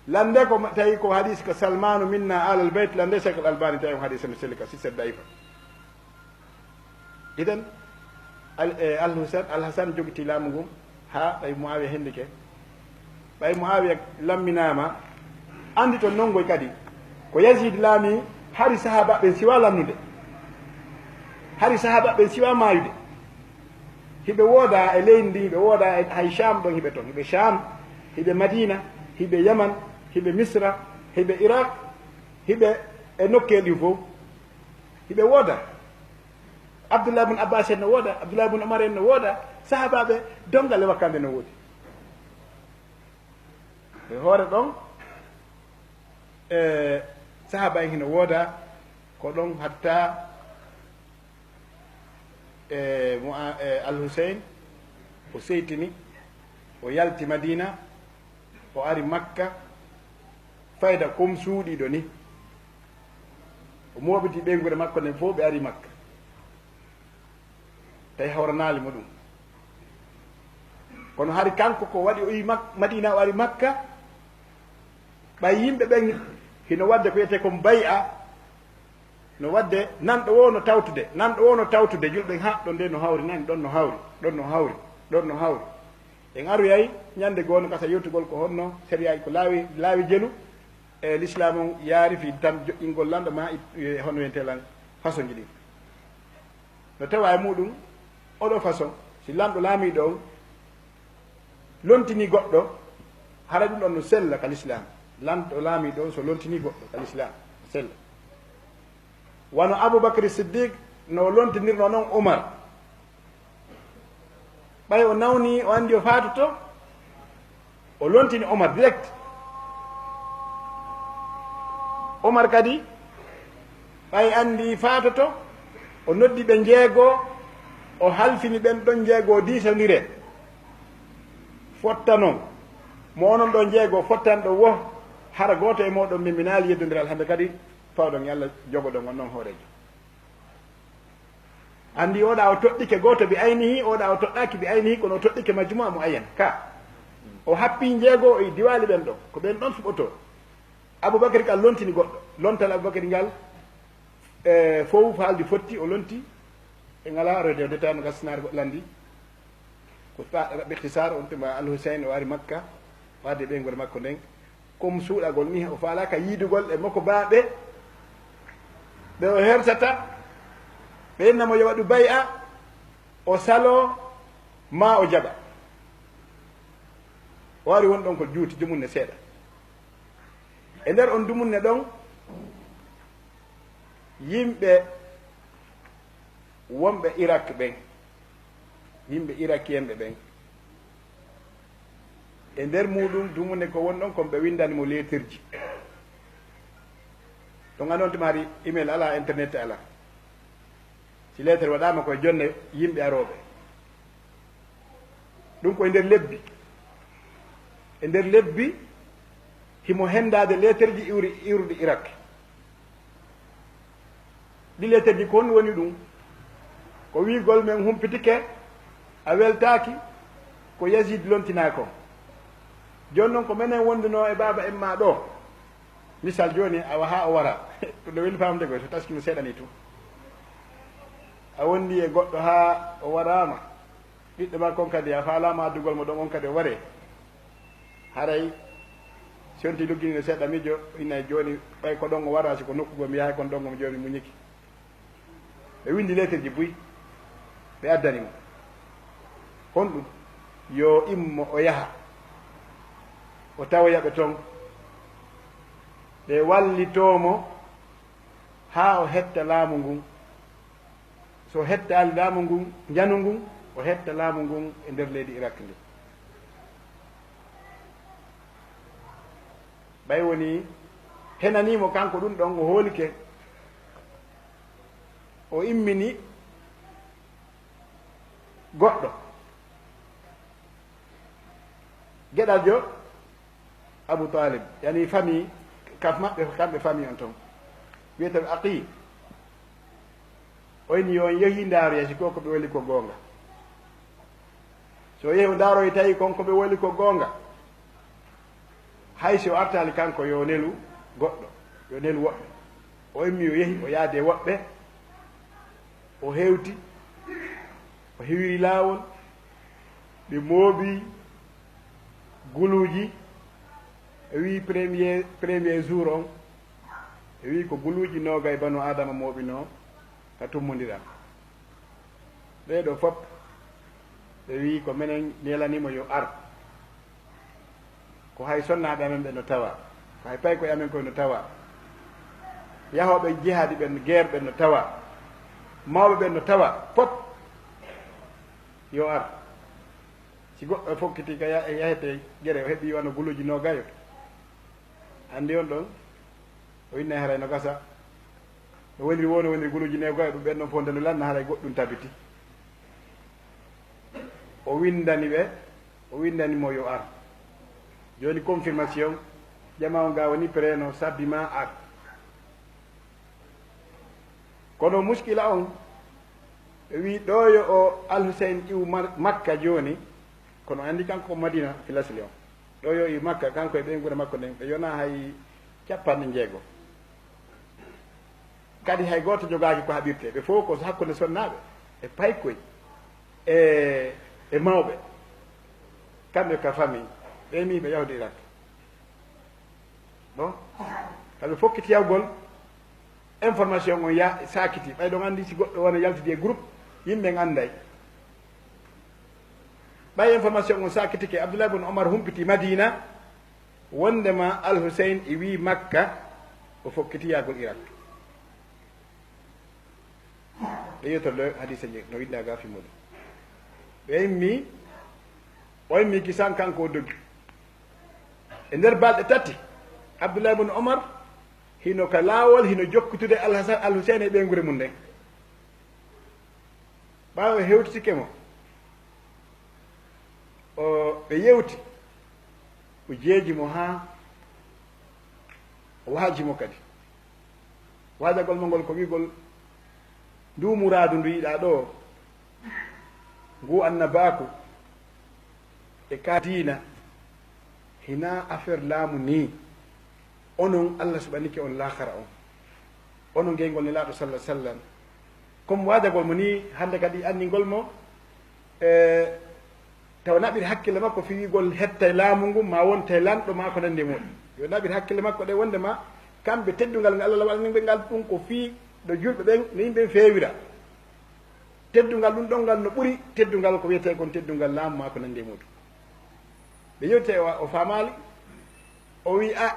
Lande ko ma-, tawi ko hadis ko "Salmanu minna alal bayt," lande Cheikh Al Albani tawi on hadisa no selli ka sisset daifa. Idan, Al-, e, Al-Husayn, Al-Hasan jogiti laamu ngun haa ɓay Muawiya hendike. Ɓay Muawiya lamminaama, anndi to nonngoy kadi, ko Yazid laami, hari sahaaba ɓen siwa lannude. Hari sahaaba ɓen siwa maayude. Hiɓe wooda e leydi ndi, hiɓe wooda e hay Sham ɗon hiɓe ton. Hiɓe Sham, hiɓe Madina, hiɓe Yaman, hiɓe Misra, hiɓe Iraq, hiɓe e nokkee ɗin fof. Hiɓe wooda. Abdullah bun Abbas en no wooda, Abdullah bun Omar en no wooda, sahaabaaɓe dongal e wakkande no woodi. E hoore ɗon, e sahaaba en hino wooda, ko ɗon hatta e Mu'a-, e Al Huseyn, o seytini, o yalti Madina, o ari Makka, fayda kom suuɗiiɗo ni. O mooɓiti ɓeynguure makko nden fof, ɓe ari Makka. Tawi hawranaali mo ɗum. Kono hari kanko ko waɗi o yi Mak-, Madina, o ari Makka, ɓay yimɓe ɓen hino waɗde ko wiyetee kon bay'a, no waɗde nanɗo wo no tawtude, nanɗo wo no tawtude, julɓe ɓen, ha, ɗon de no hawri, nani, ɗon no hawri, ɗon no hawri, ɗon no hawri. En aroyay ñande goono kasa yewtugol ko honno sariyaaji ko laawi, laawi jelu, e Lislaam on yaari fii tan joƴƴingol lanɗo ma it-, e hono wiyetee lan façon ji ɗin. No tawa e muɗum, oɗo façon, si lanɗo laamiiɗo on lontini goɗɗo, hara ɗum ɗon no sella ka Lislaam. Lanɗo laamiiɗo on so lontini goɗɗo ka Lislaam, no sella. Wano Abubakar Siddiq no lontinirno non Umar. Ɓay o nawni, o andi o faatoto, o lontini Omar direct. Omar kadi, ɓay andi faatoto, o noddi ɓe njeego, o halfini ɓen ɗon njeego diisondire. Fotta non, mo onon ɗo njeego fottanɗo wo, hara gooto e mooɗon min mi naali yeddondiral hande kadi, fawɗon e Allah, jogoɗon on non hooreejo. Andi oɗa o toɗɗike gooto bi aynihi, oɗa o toɗɗaaki bi aynihi, kono o toɗɗike majjuma mo ayen ka. O happi njeego, o yi diwaali ɓen ɗon. Ko ɓen ɗon suɓoto. Abubakar kal lontini goɗɗo. Lontal Abubakar ngal, e, fow faaldi fotti, o lonti. E ngala rewde o deta no gasnaare goɗɗo landi. Ko fa-, bi ikhtisar, on tuma Al Hussein o ari Makka, o addi ɓeynguure makko nden. Comme suuɗagol ni, o faalaaka yiidugol e mokobaaɓe ɓe o hertata, ɓe inna mo yo waɗu bay'a, o saloo, maa o jaɓa. O ari won ɗon ko juuti, dumunne seeɗa. E nder on dumunne ɗon, yimɓe wonɓe Irak ɓen, yimɓe Irakiyenɓe ɓen, e nder muɗum dumunne ko won ɗon, kon ɓe windani mo leeterji. Ɗon anndi on tuma hari email alaa, internet alaa. Si leeter waɗaama koye jonne yimɓe arooɓe. Ɗum ko e nder lebbi. E nder lebbi, himo henndaade leeterji iwri-, iwruɗi Irak. Ɗi leeterji ko honɗum woni ɗum? Ko wi'ugol men humpitike, a weltaaki, ko Yazid lontinaa kon. Jooni non ko menen wondunoo e baaba en maa ɗoo. Misal jooni, awa haa o wara. Ɗum no weli faamde koy, so taski no seeɗa ni tun. A wondi e goɗɗo haa o waraama. Ɓiɗɗo maa kon kadi, a faalaama addugol mo ɗon, on kadi o waree. Haray si on ti luggini no seeɗa miijo, inna jooni, ɓay ko ɗon o wara, si ko nokku goo mi yahay kon ɗon, mo jooni muñiki. Ɓe windi leeterji buy, ɓe addani mo. Honɗum? Yo immo o yaha, o tawoya ɓe ton, ɓe wallitoo mo haa o hetta laamu ngun. So o hettaali laamu ngun, njanu ngun, o hetta laamu ngun e nder leydi Irak ndin. Ɓay woni henanii mo kanko ɗum ɗon, o hoolike, o immini goɗɗo. Geɗaljo Abu Talib, yani famille, kaf maɓɓe, kamɓe famille on ton. Wiyete ɓe Aqil. O inni yo on yehi ndaaroya si ko ko ɓe weli ko goonga. So yehi o ndaaroyi tawi kon ko ɓe weli ko goonga. Hay si o artaali kanko, yo nelu goɗɗo, yo nelu woɓɓe. O immi, o yehi, o yaadi e woɓɓe, o hewti, o hiwiri laawol, ɓe mooɓi guluuji, ɓe wii premier, premier jour on, ɓe wii ko guluuji noogay Banu Aadama mooɓinoo ka tummondiral. Ɓee ɗoo fof, ɓe wii ko menen nelanimo yo ar. Ko hay sonnaaɓe amen ɓen no tawa, ko hay paykoye amen koye no tawa, yahooɓe jihaadi ɓen, guerre ɓen no tawa, mawɓe ɓen no tawa, fof yo ar. Si goɗɗo fokkiti ka ya-, yahete gere, o heɓi wano guluuji noogayo, anndi on ɗon, o innay haray no gasa. No woniri wo, no woniri guluuji neegoya, ɗum ɓen ɗon fof nde no lanna, haray goɗɗum tabiti. O winndani ɓe, o winndani mo yo ar. Jooni confirmation, jama on ga woni preno sabbi ma ar. Kono muskila on, ɓe wi ɗo yo o Al Hussein iwu Mar-, Makka jooni, kono anndi kanko ko Madina filasli on. Ɗo yo iwu Makka, kanko e ɓeynguure makko nden, ɓe yona hay capanɗe jeego. Kadi hay gooto jogaaki ko haɓirte. Ɓe fof ko hakkunde sonnaaɓe e paykoy e, e mawɓe. Kamɓe ka famille, ɓe mi ɓe yahude Irak. Bon, kamɓe fokkiti yawgol, information on ya-, saakiti. Ɓay ɗon anndi si goɗɗo wona yaltidi e groupe, yimɓe en annday. Ɓay information on saakitike, Abdullah ibn Omar humpiti Madina, wondema Al Hussein e wi Makka, o fokkiti yahgol Irak. Ɓe yewtorde hadise je no winda ga fi muɗum. Ɓe immi, o immi kisan kanko o dogi. E nder balɗe tati, Abdullah ibn Omar hino ka laawol, hino jokkitude Al Hasan, Al Hussein e ɓeynguure mum nden. Ɓaawo hewtitike mo, o, ɓe yewti, o jeeji mo haa o waaji mo kadi. Waajagol mo ngol ko wi'gol, ndu muraadu ndu yiɗaa ɗo, ngu annabaaku, e ka diina, hinaa affaire laamu nii. Onon, Allah suɓanike on laakara on. Onon ngeyngol Nelaaɗo, sallallahu alaihi wasallam. Comme waajagol mo nii, hannde kadi anndingol mo, e, tawa naɓir hakkille makko fii wi'gol hettay laamu ngun, ma wontay lanɗo, ma ko nanndi e muɗum. Yo naɓir hakkille makko ɗe wonde ma kamɓe teddungal ngal Allah waɗani ɓe ngal, ɗum ko fii ɗo julɓe ɓen, no yimɓe ɓen feewira. Teddungal ɗum ɗon ngal no ɓuri teddungal ko wiyetee kon teddungal laamu ma ko nanndi e muɗum. Ɓe yewti o, o faamaali, o wi'i, "A,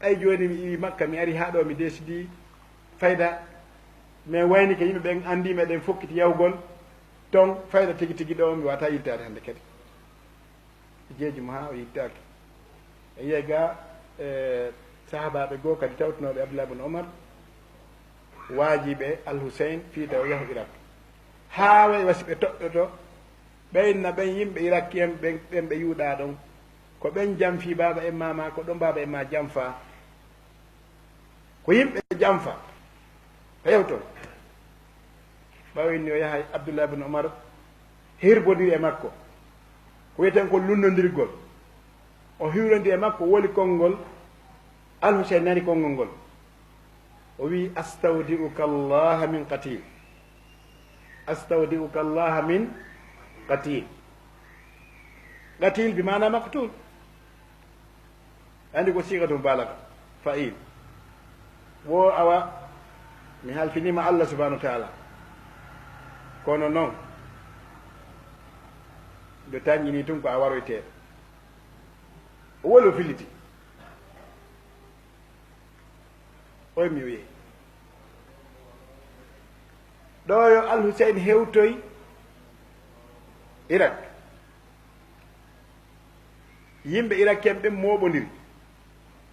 ɓay jooni mi iwi Makka, mi ari haa ɗo, mi desidii fayda, mi waynike yimɓe ɓen, anndii meɗen fokkiti yahugol ton, fayda tigi tigi ɗo, mi waawataa yiltaade hannde kadi." Jeeji mo haa o yiltaaki. E yi'ay ga, e, sahaabaaɓe goo kadi tawtunooɓe Abdullah ibn Omar, waajiɓe Al Hussein fii taw yahu Irak. Haa way wasi ɓe toɗɗoto, ɓe inna ɓen yimɓe Irakki en ɓen, ɓen ɓe yuuɗaa ɗon. Ko ɓen jamfii baaba en maa, maa ko ɗon baaba en maa jamfaa. Ko yimɓe jamfaa. Ɓe yewtoto. Ɓawo inni o yahay Abdullah ibn Omar, hirbondiri e makko. Ko wiyeten ko lunnondirgol. O hiwrondiri e makko, woli konngol. Al Hussein nani konngol ngol. O wi'i, "Astawdi'uka Allaha min qatil. Astawdi'uka Allaha min qatil." Qatil bi maana maqtul. Andi ko sigatul mubalaga, fa'il. Wo awa, mi halfinima Allah subhanahu wa ta'ala. Kono non, ɓe tanƴini tun ko a waroyte. O wolo filliti. Oy mi wiye. Ɗo yo Al Hussein hewtoy Irak. Yimɓe Irak en ɓen mooɓondiri.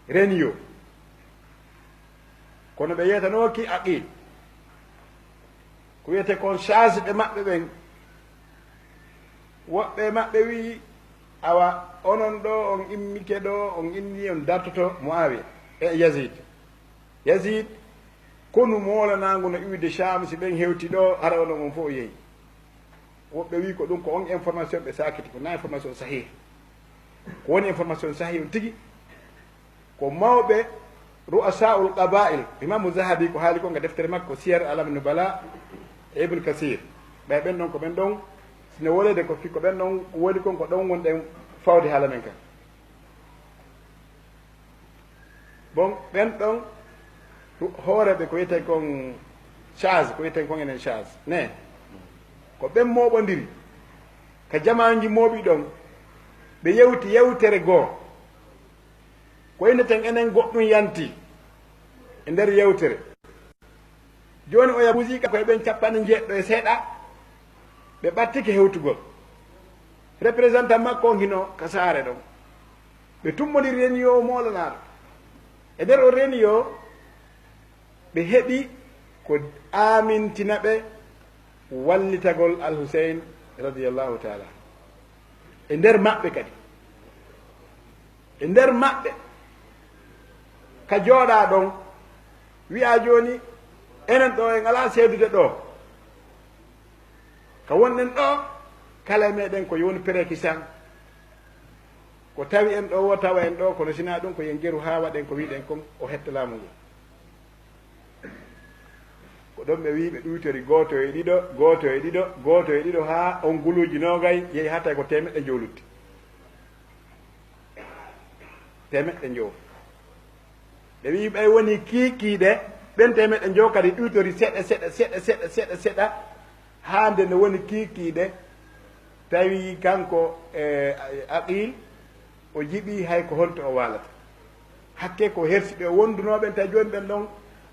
Reniyo. Kono ɓe yeetanooki Aqil. Ko wiyetee kon Shaaz ɓe maɓɓe ɓen. Woɓɓe maɓɓe wi'i, "Awa, onon ɗoo on immike ɗoo, on inni on dartoto Muawiya e Yazid." Yazid, konu moolanaangu no iwde Sham, si ɓen hewti ɗoo, hara onon on fof o yehi. Woɓɓe wi'i ko ɗum ko on information ɓe saakiti, ko na information sahih. Ko woni information sahih on tigi, ko mawɓe ru'asaa'ul qaba'il, Imamu Zahabi ko haali kon ga deftere makko Siyar Alam Nubala e Ibn Kasir. Ɓay ɓen ɗon ko ɓen ɗon, sino wolede ko fi ko ɓen ɗon woni kon ko ɗon wonɗen fawde haala men kan. Bon, ɓen ɗon hooreɓe ko wiyetee kon Shaaz, ko wiyetee kon enen Shaaz. Ne, ko ɓen mooɓondiri ka jamaanji mooɓi ɗon, ɓe yewti yewtere goo. Ko inneten enen goɗɗum yanti e nder yewtere. Jooni oya buusi ka koye ɓen cappanɗe njeeɗiɗo e seeɗa, ɓe ɓattike hewtugol. Représentant makko on hino ka saare ɗon. Ɓe tummondiri reniyo moolanaaɗo. E nder o reniyo, ɓe heɓi ko amintina ɓe wallitagol Al Huseyn radiyallahu taala. E nder maɓɓe kadi, e nder maɓɓe ka jooɗaa ɗon, wi'aa jooni, enen ɗoo en alaa seedude ɗoo. Ka wonɗen ɗoo, kala e meɗen ko woni perekisan. Ko tawi en ɗoo woo, tawa en ɗoo, kono sinaa ɗum ko yen geru haa waɗen ko wi'ɗen kon, o hetta laamu ngu. Ko ɗon ɓe wi'i ɓe ɗuytori gooto e ɗiɗo, gooto e ɗiɗo, gooto e ɗiɗo, haa on guluuji noogay yehi haa tawi ko teemeɗɗe njow lutti. Teemeɗɗe njow. Ɓe wi'i ɓay woni kiikiiɗe, ɓen teemeɗɗe njow kadi ɗuytori seɗɗa, seɗɗa, seɗɗa, seɗɗa, seɗɗa, seɗɗa, haa nde no woni kiikiiɗe, tawi kanko, e, Aqil, o jiɓi hay ko honto o waalata. Hakke ko hersi ɓe wondunooɓe, tawi jooni ɓen ɗon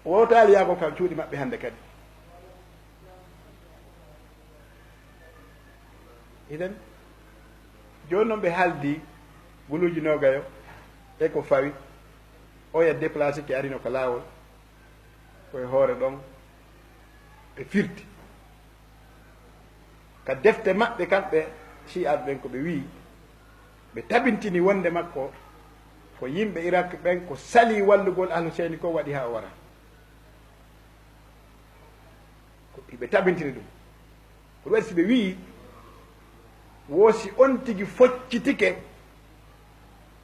wowtaali yaagol ka cuuɗi maɓɓe hannde kadi. Iɗen jooni noon ɓe haaldi guluuji noogayo e ko fawi, oya déplacé ke arino ka laawol, koye hoore ɗon ɓe firti. Ka defte maɓɓe kamɓe Shi'aaɓe ɓen ko ɓe wi'i, ɓe tabintini wonde makko ko yimɓe Irak ɓen ko salii wallugol Al Huseyni ko waɗi haa o wara. Ko ɓe tabintini ɗum. Ko ɗum waɗi si ɓe wi'i, wo si on tigi foccitike,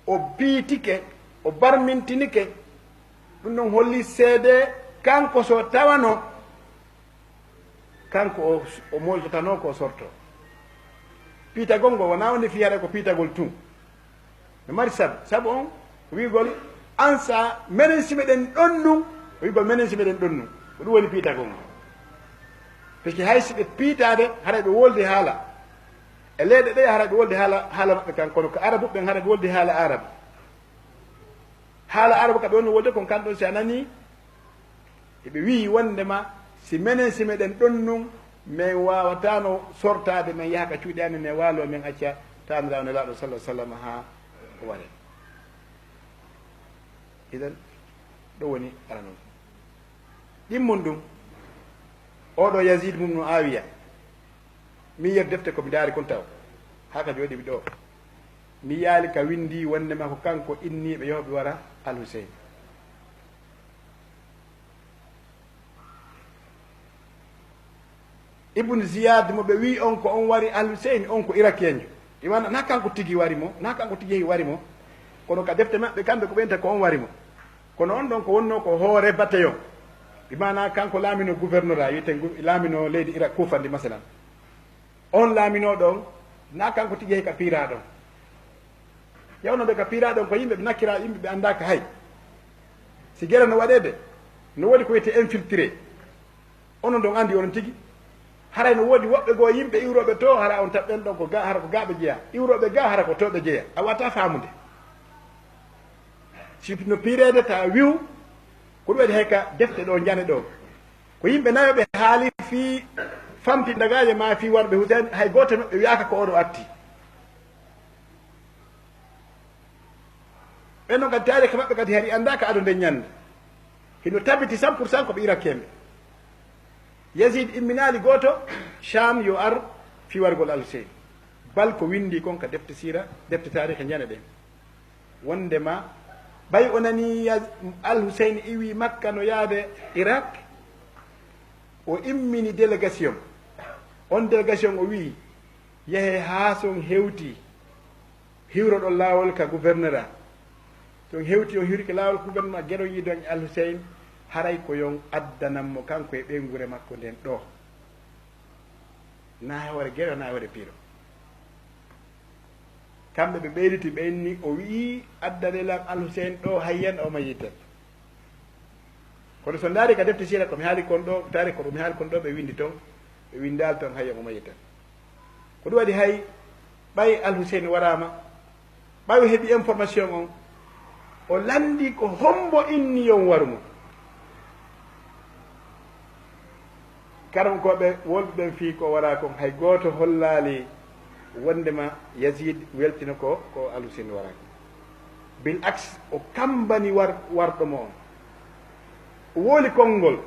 o piitike, o barmintinike, ɗum ɗon holli seede kanko so tawano kanko o, o moltotanoo ko o sortoo. Piitagol ngol wonaa wonde fii haɗa ko piitagol tun. No mari sabu. Sabu on wi'ugol, "An sa menen si meɗen ɗon nun," wi'ugol, "Menen si meɗen ɗon nun." Ko ɗum woni piitagol ngol. Parce que hay si ɓe piitaade, haray ɓe woldi haala. E leyɗe ɗe, haray ɓe woldi haala, haala maɓɓe kan, kono ko Arabu ɓen, haray ɓe woldi haala Arabu. Haala Arabu ka ɓe woni wolde kon, kan ɗon si a nanii, eɓe wi'i wondema, si menen, si meɗen ɗon nun, men waawataano sortaade, men yaha ka cuuɗi amen, men waaloo, men acca Taaniraawo Nelaaɗo sallallahu alaihi wasallam haa o ware. Idan, ɗo woni arano. Ɗimmun ɗum, oɗo Yazid mum no Muawiya, mi yer defte ko mi daari kon taw, haa ka jooɗi mi ɗo. Mi yaali ka windi wondema ko kanko inni ɓe yo ɓe wara Al Hussein. Ibn Ziyad mo ɓe wi on ko on wari Al Hussein, on ko irakiyenjo. Iman na kanko tigi wari mo, na kanko tigi yehi wari mo. Kono ka defte maɓɓe kamɓe ko ɓe wiyata ko on wari mo. Kono on ɗon ko wonno ko hoore bataillon. Imana kanko laamino gouvernorat, wiyeten gu-, laamino leydi Irak Kufa ndi masalan. On laamino ɗon, na kanko tigi yehi ka piira ɗon. Yawno ɓe ka piira ɗon ko yimɓe ɓe nakkira, yimɓe ɓe anndaka hay. Si gere no waɗeede, no woodi ko wiyete infiltré. Onon ɗon anndi onon tigi. Haray no woodi woɓɓe goo yimɓe iwrooɓe to, hara on taɓɓen ɗon ko ga-, hara ko ga ɓe jeya. Iwrooɓe ga hara ko to ɓe jeya. A wata faamude. Si no piireede ta wi'u, ko ɗum waɗi hay ka defte ɗo njane ɗo. Ko yimɓe nayo ɓe haali fii famti dagaaje ma fii warɓe Hussein, hay gooto maɓɓe wi'aaka ko oɗo atti. Ɓen non kadi taariika maɓɓe kadi hari anndaa ka ado nden ñannde. Hino tabiti cent pour cent ko ɓe Irak en ɓe. Yazid imminaali gooto Sham yo ar fii wargol Al Hussein. Bal ko winndi kon ka defte siira, defte taariika ñande ɗen. Wonndema, ɓay o nanii Ya-, Al Hussein iwii Makka no yaade Irak, o immini délégation. On délégation o wi'i, "Yahee haa si on hewtii, hiwroɗon laawol ka gouverneur a. Si on hewtii, on hiwrike laawol gouverneur a, geɗon yiidon e Al Hussein, haray ko yon addanan mo kanko e ɓeynguure makko nden ɗoo." Naa e hoore Gere, naa e hoore Piiro. Kamɓe ɓe ɓeyditi, ɓe inni, o wi'i, "Addanee lan Al Hussein ɗoo, hayyan o mayitan." Kono so ndaari ka defte siira ko mi haali kon ɗoo, taariik ko mi haali kon ɗoo, ɓe winndi ton, ɓe winndaali ton, hayyan o mayitan. Ko ɗum waɗi hay ɓay Al Hussein waraama, ɓay o heɓi information on, o lanndii ko hombo inni yon waru mo. Karankooɓe wonɓe ɓen fii ko waraa kon, hay gooto hollaali wonndema Yazid weltino ko, ko Al Hussein waraa kon. Bil aks, o kammbani war-, warɗo mo on. O wooli konngol.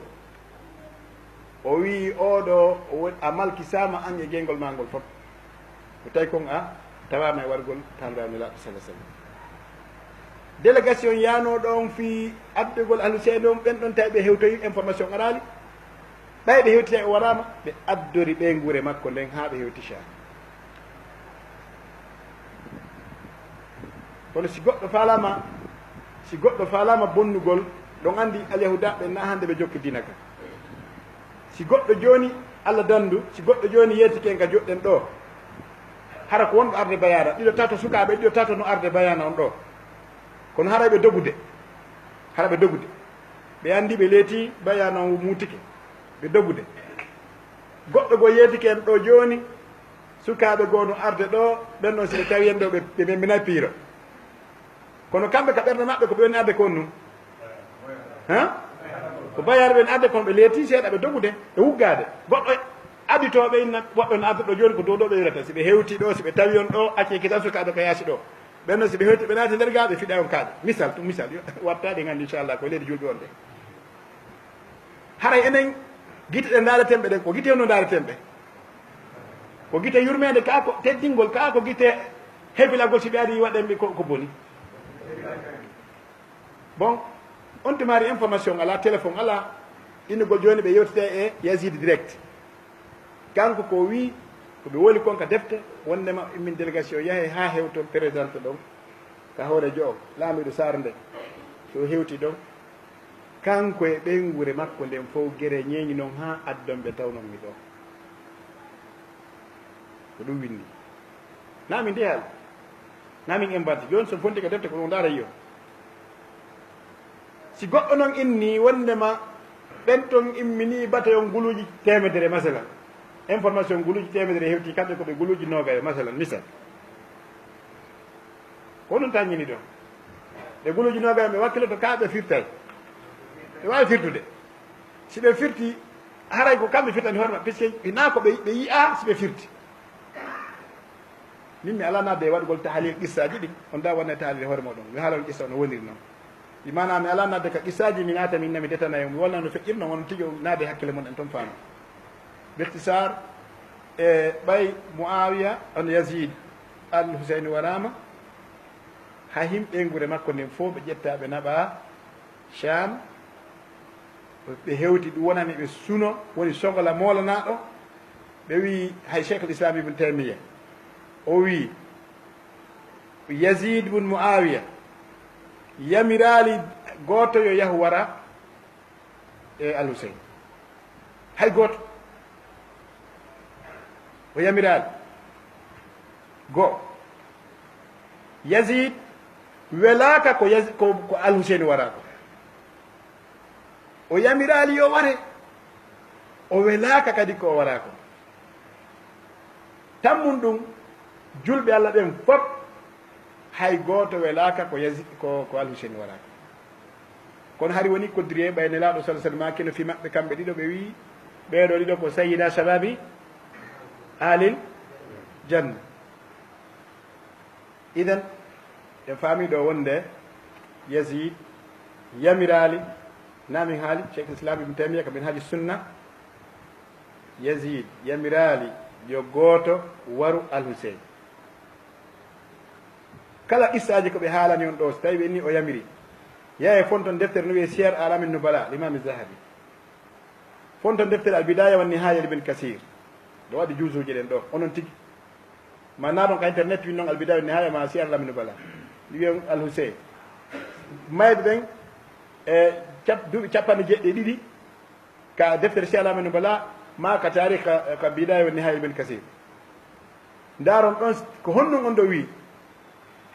O wi'i, "Oo ɗoo, o woni, a malkisaama an e geyngol maa ngol fof. Ko tawi kon a tawaama e wargol Taaliraaɗo Nelaaɗo, sallallaahu alayhi wa sallam." Délégation yaanoo ɗon fii addugol Al Hussein on, ɓen ɗon tawi ɓe hewtoyi, information araali. Ɓay ɓe hewti tawi o waraama, ɓe addori ɓeynguure makko nden haa ɓe hewti Sham. Kono si goɗɗo faalaama, si goɗɗo faalaama bonnugol, ɗon anndi Alyahuudaaɓe na hannde ɓe jokki diina ka. Si goɗɗo jooni, Alla danndu, si goɗɗo jooni yeetike en ka joɗɗen ɗoo, hara ko wonɗo arde bayaana, ɗiɗo tato sukaaɓe, ɗiɗo tato no arde bayaana on ɗoo. Kono hara ɓe dogude, hara ɓe dogude. Ɓe anndi ɓe leeti bayaana on muutike, ɓe dogude. Goɗɗo goo yeetike en ɗoo jooni, sukaaɓe goo no arde ɗoo, ɓen non si ɓe tawi en ɗoo, ɓe, ɓe memminay piiro. Kono kamɓe ka ɓernde maɓɓe ko ɓe woni arde kon nun. Han? Ko bayaana ɓe woni arde kon, ɓe leeti seeɗa, ɓe dogude, ɓe wuggaade. Goɗɗo aditooɓe inna, woɓɓe no arde ɗoo jooni ko dow ɗoo ɓe wirata. Si ɓe hewti ɗoo, si ɓe tawi on ɗoo, accee kitan sukaaɓe ka yaasi ɗoo. Ɓen non si ɓe hewti, ɓe naati nder gaa, ɓe fiɗa on kaaƴe. Misal, ɗum misal, yo, wattaɗe nganndi, inchallah, ko leydi julɓe on de. Haray enen, gite ɗe ndaareten ɓe ɗen, ko gite honno ndaareten ɓe? Ko gite yurmeende, kaa ko teddingol, kaa ko gite hefilagol si ɓe arii waɗen ɓe ko, ko boni? Bon, on tuma hari information alaa, téléphone alaa, innugol jooni ɓe yewtete e Yazid direct. Kanko ko o wi'i, ko ɓe woli kon ka defte, wondema immin délégation yahe haa hewton présidente ɗon, ka hooreejo o, laamiiɗo Saar nde. So o hewti ɗon, kanko e ɓeynguure makko nden fow, Gere ñeeñi non haa addon ɓe tawnon mi ɗoo. Ko ɗum winndi. Naa min nde haali. Naa min inventé. Jooni so fonti ka defte ko ɗum ndaara yi'on. Si goɗɗo non inni wondema ɓen ton immini batayon guluuji teemedere, masalan. Information guluuji teemedere hewti kamɓe ko ɓe guluuji noogayo, masalan, misal. Ko onon tan ñini ɗon. Ɓe guluuji noogayo ɓe wakkiloto ka ɓe firtay. Ɓe waawi firtude. Si ɓe firti, haray ko kamɓe firtani hoore maɓɓe, puisque hinaa ko ɓe, ɓe yi'a si ɓe firti. Min mi alaa naatde e waɗugol tahalil qissaaji ɗin, on da wonde tahalil e hoore mooɗon. Mi haalon qissa no woniri non. Ɗi maanaa mi alaa naatde ka qissaaji, mi naata min na mi detana e on, mi walla no feƴƴirno, on tigi o naade hakkille mon en ton faama. Bixtisaar, e ɓay Muawiya on Yazid al Husayn waraama, ha himɓe ngure makko nden fof ɓe ƴetta ɓe naɓa Sham, ɓe hewti, ɗum wonani ɓe suno, woni sogola moolanaaɗo. Ɓe wi'i hay Cheikh al Islam Ibn Taymiya, o wi'i Yazid ibn Muawiya yamiraali gooto yo yahu wara e Al Husayn. Hay gooto. O yamiraali. Go. Yazid welaaka ko Yaz-, ko, ko Al Husayn wara ko. O yamiraali yo ware. O welaaka kadi ko o wara ko. Tammun ɗum, julɓe Allah ɓen fof, hay gooto welaaka ko Yazi-, ko, ko Al Husayn wara ko. Kono hari woni koddiri e ɓay Nelaaɗo sallallahu alaihi wasallam maaki no fi maɓɓe kamɓe ɗiɗo, ɓe wi'i, ɓee ɗoo ɗiɗo ko sayyida shababi ahlil janna. Idan, en faami ɗo wonde Yazid yamiraali, na min haali Cheikh Islam Ibn Taymiya ka Minhaji Sunna, Yazid yamiraali yo gooto waru Al Hussein. Kala qissaaji ko ɓe haalani on ɗo, so tawi ɓe inni o yamiri, yahe fonton deftere no wiye Siyar Alamin Nubala, Limami Zahabi. Fonton deftere Al Bidaya wa Nihaya Ibn Kasir. Ɗo waɗi juusuuji ɗen ɗo, onon tigi. Ma naaton ka internet, winnon Al Bidaya wa Nihaya ma Siyar Alamin Nubala. Wiyon Al Hussein. Mayɓe ɓen, e cap-, duuɓi capanɗe jeeɗiɗi e ɗiɗi, ka deftere Siyar Alamin Nubala, ma ka taarikh ka, ka Bidaya wa Nihaya Ibn Kasir. Ndaaron ɗon ko honɗum on ɗo wi'i.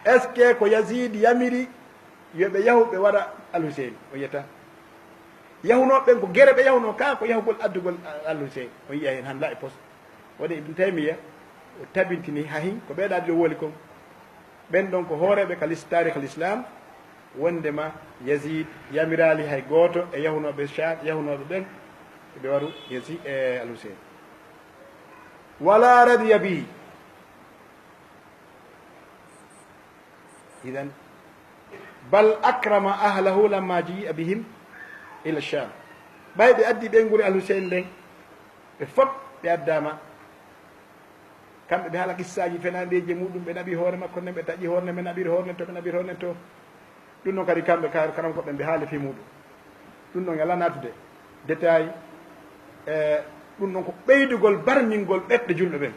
Est-ce que ko Yazid yamiri yo ɓe yahu ɓe wara Al Hussein? O yiyata. Yahunooɓe ɓen ko gere ɓe yahunoo ka, ko yahugol addugol Al Hussein. O yiya hen han la'i pos. Waɗi Ibn Taymiya, o tabintini hahin ko ɓe ɗaɗi ɗo woli kon. Ɓen ɗon ko hooreeɓe ka lis-, taarikh al Islam, wondema Yazid yamiraali hay gooto e yahunooɓe Sham, yahunooɓe ɓen, ɓe waru Yazid e Al Hussein. Wala radiya bihi. Idan, bal akrama ahlahu lamma ji'a bihim ila Sham. Ɓay ɓe addi ɓeynguure Al Hussein nden, ɓe fop ɓe addama. Kamɓe ɓe haala qissaaji fenandeeji e muɗum, ɓe naɓi hoore makko nden, ɓe taƴi hoore nden, ɓe naɓiri hoore nden to, ɓe naɓiri hoore nden to. Ɗum ɗon kadi kamɓe ka-, karam ko ɓen ɓe haali fii muɗum. Ɗum ɗon yala natude détail, e ɗum ɗon ko ɓeydugol barmingol ɓeɗɗe julɓe ɓen.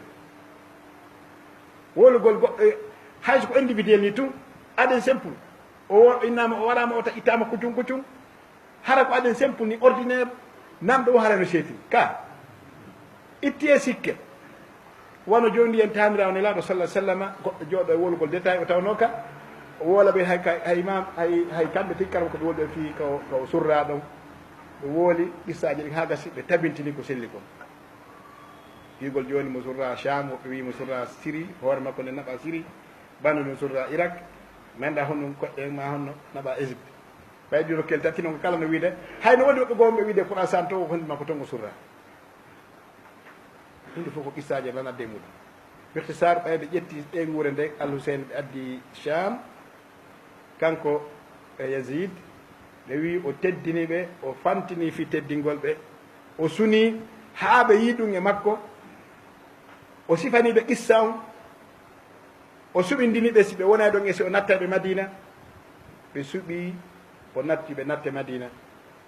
Wolugol goɗɗo, e, hay so ko individuel ni tun, aden simple. O wo-, innama, o waɗama, o ta-, ittama kuccun kuccun. Hara ko aden simple ni ordinaire, namɗo o hara no seeti. Ka, itti e sikke. Wano jooni en taaniraawo Nelaaɗo sallallahu alaihi wasallam, goɗɗo jooɗo e wolugol détail o tawnoo ka, o woola ɓe hay, hay, hay imam, hay, hay kamɓe tigi kala ko ɓe woni ɓe fii ko, ko surra ɗon. Ɓe wooli qissaaji ɗin haa gasi, ɓe tabintini ko selli kon. Wiigol jooni mo surra Sham, woɓɓe wii mo surra Siri, hoore makko nde naɓa Siri, banndum surra Irak, mi anndaa honɗum koɗɗe ma honno naɓa Égypte. Ɓay ɗiɗo kel tati non ko kala no wiide, hay no woodi woɓɓe goo ɓe wiide Khurasan to, ko honɗum makko ton o surra. Ɗum ɗo fof ko qissaaji e lanadde e muɗum. Bixtisaar, ɓay ɓe ƴetti ɓeynguure nde Al Hussein ɓe addi Sham, kanko e Yazid, ɓe wi'i o teddini ɓe, o fantini fii teddingol ɓe, o suni haa ɓe yi'i ɗum e makko, o sifani ɓe qissa on, o suɓindini ɓe si ɓe wonay ɗon e si o nattay ɓe Madina, ɓe suɓii, o natti ɓe natte Madina.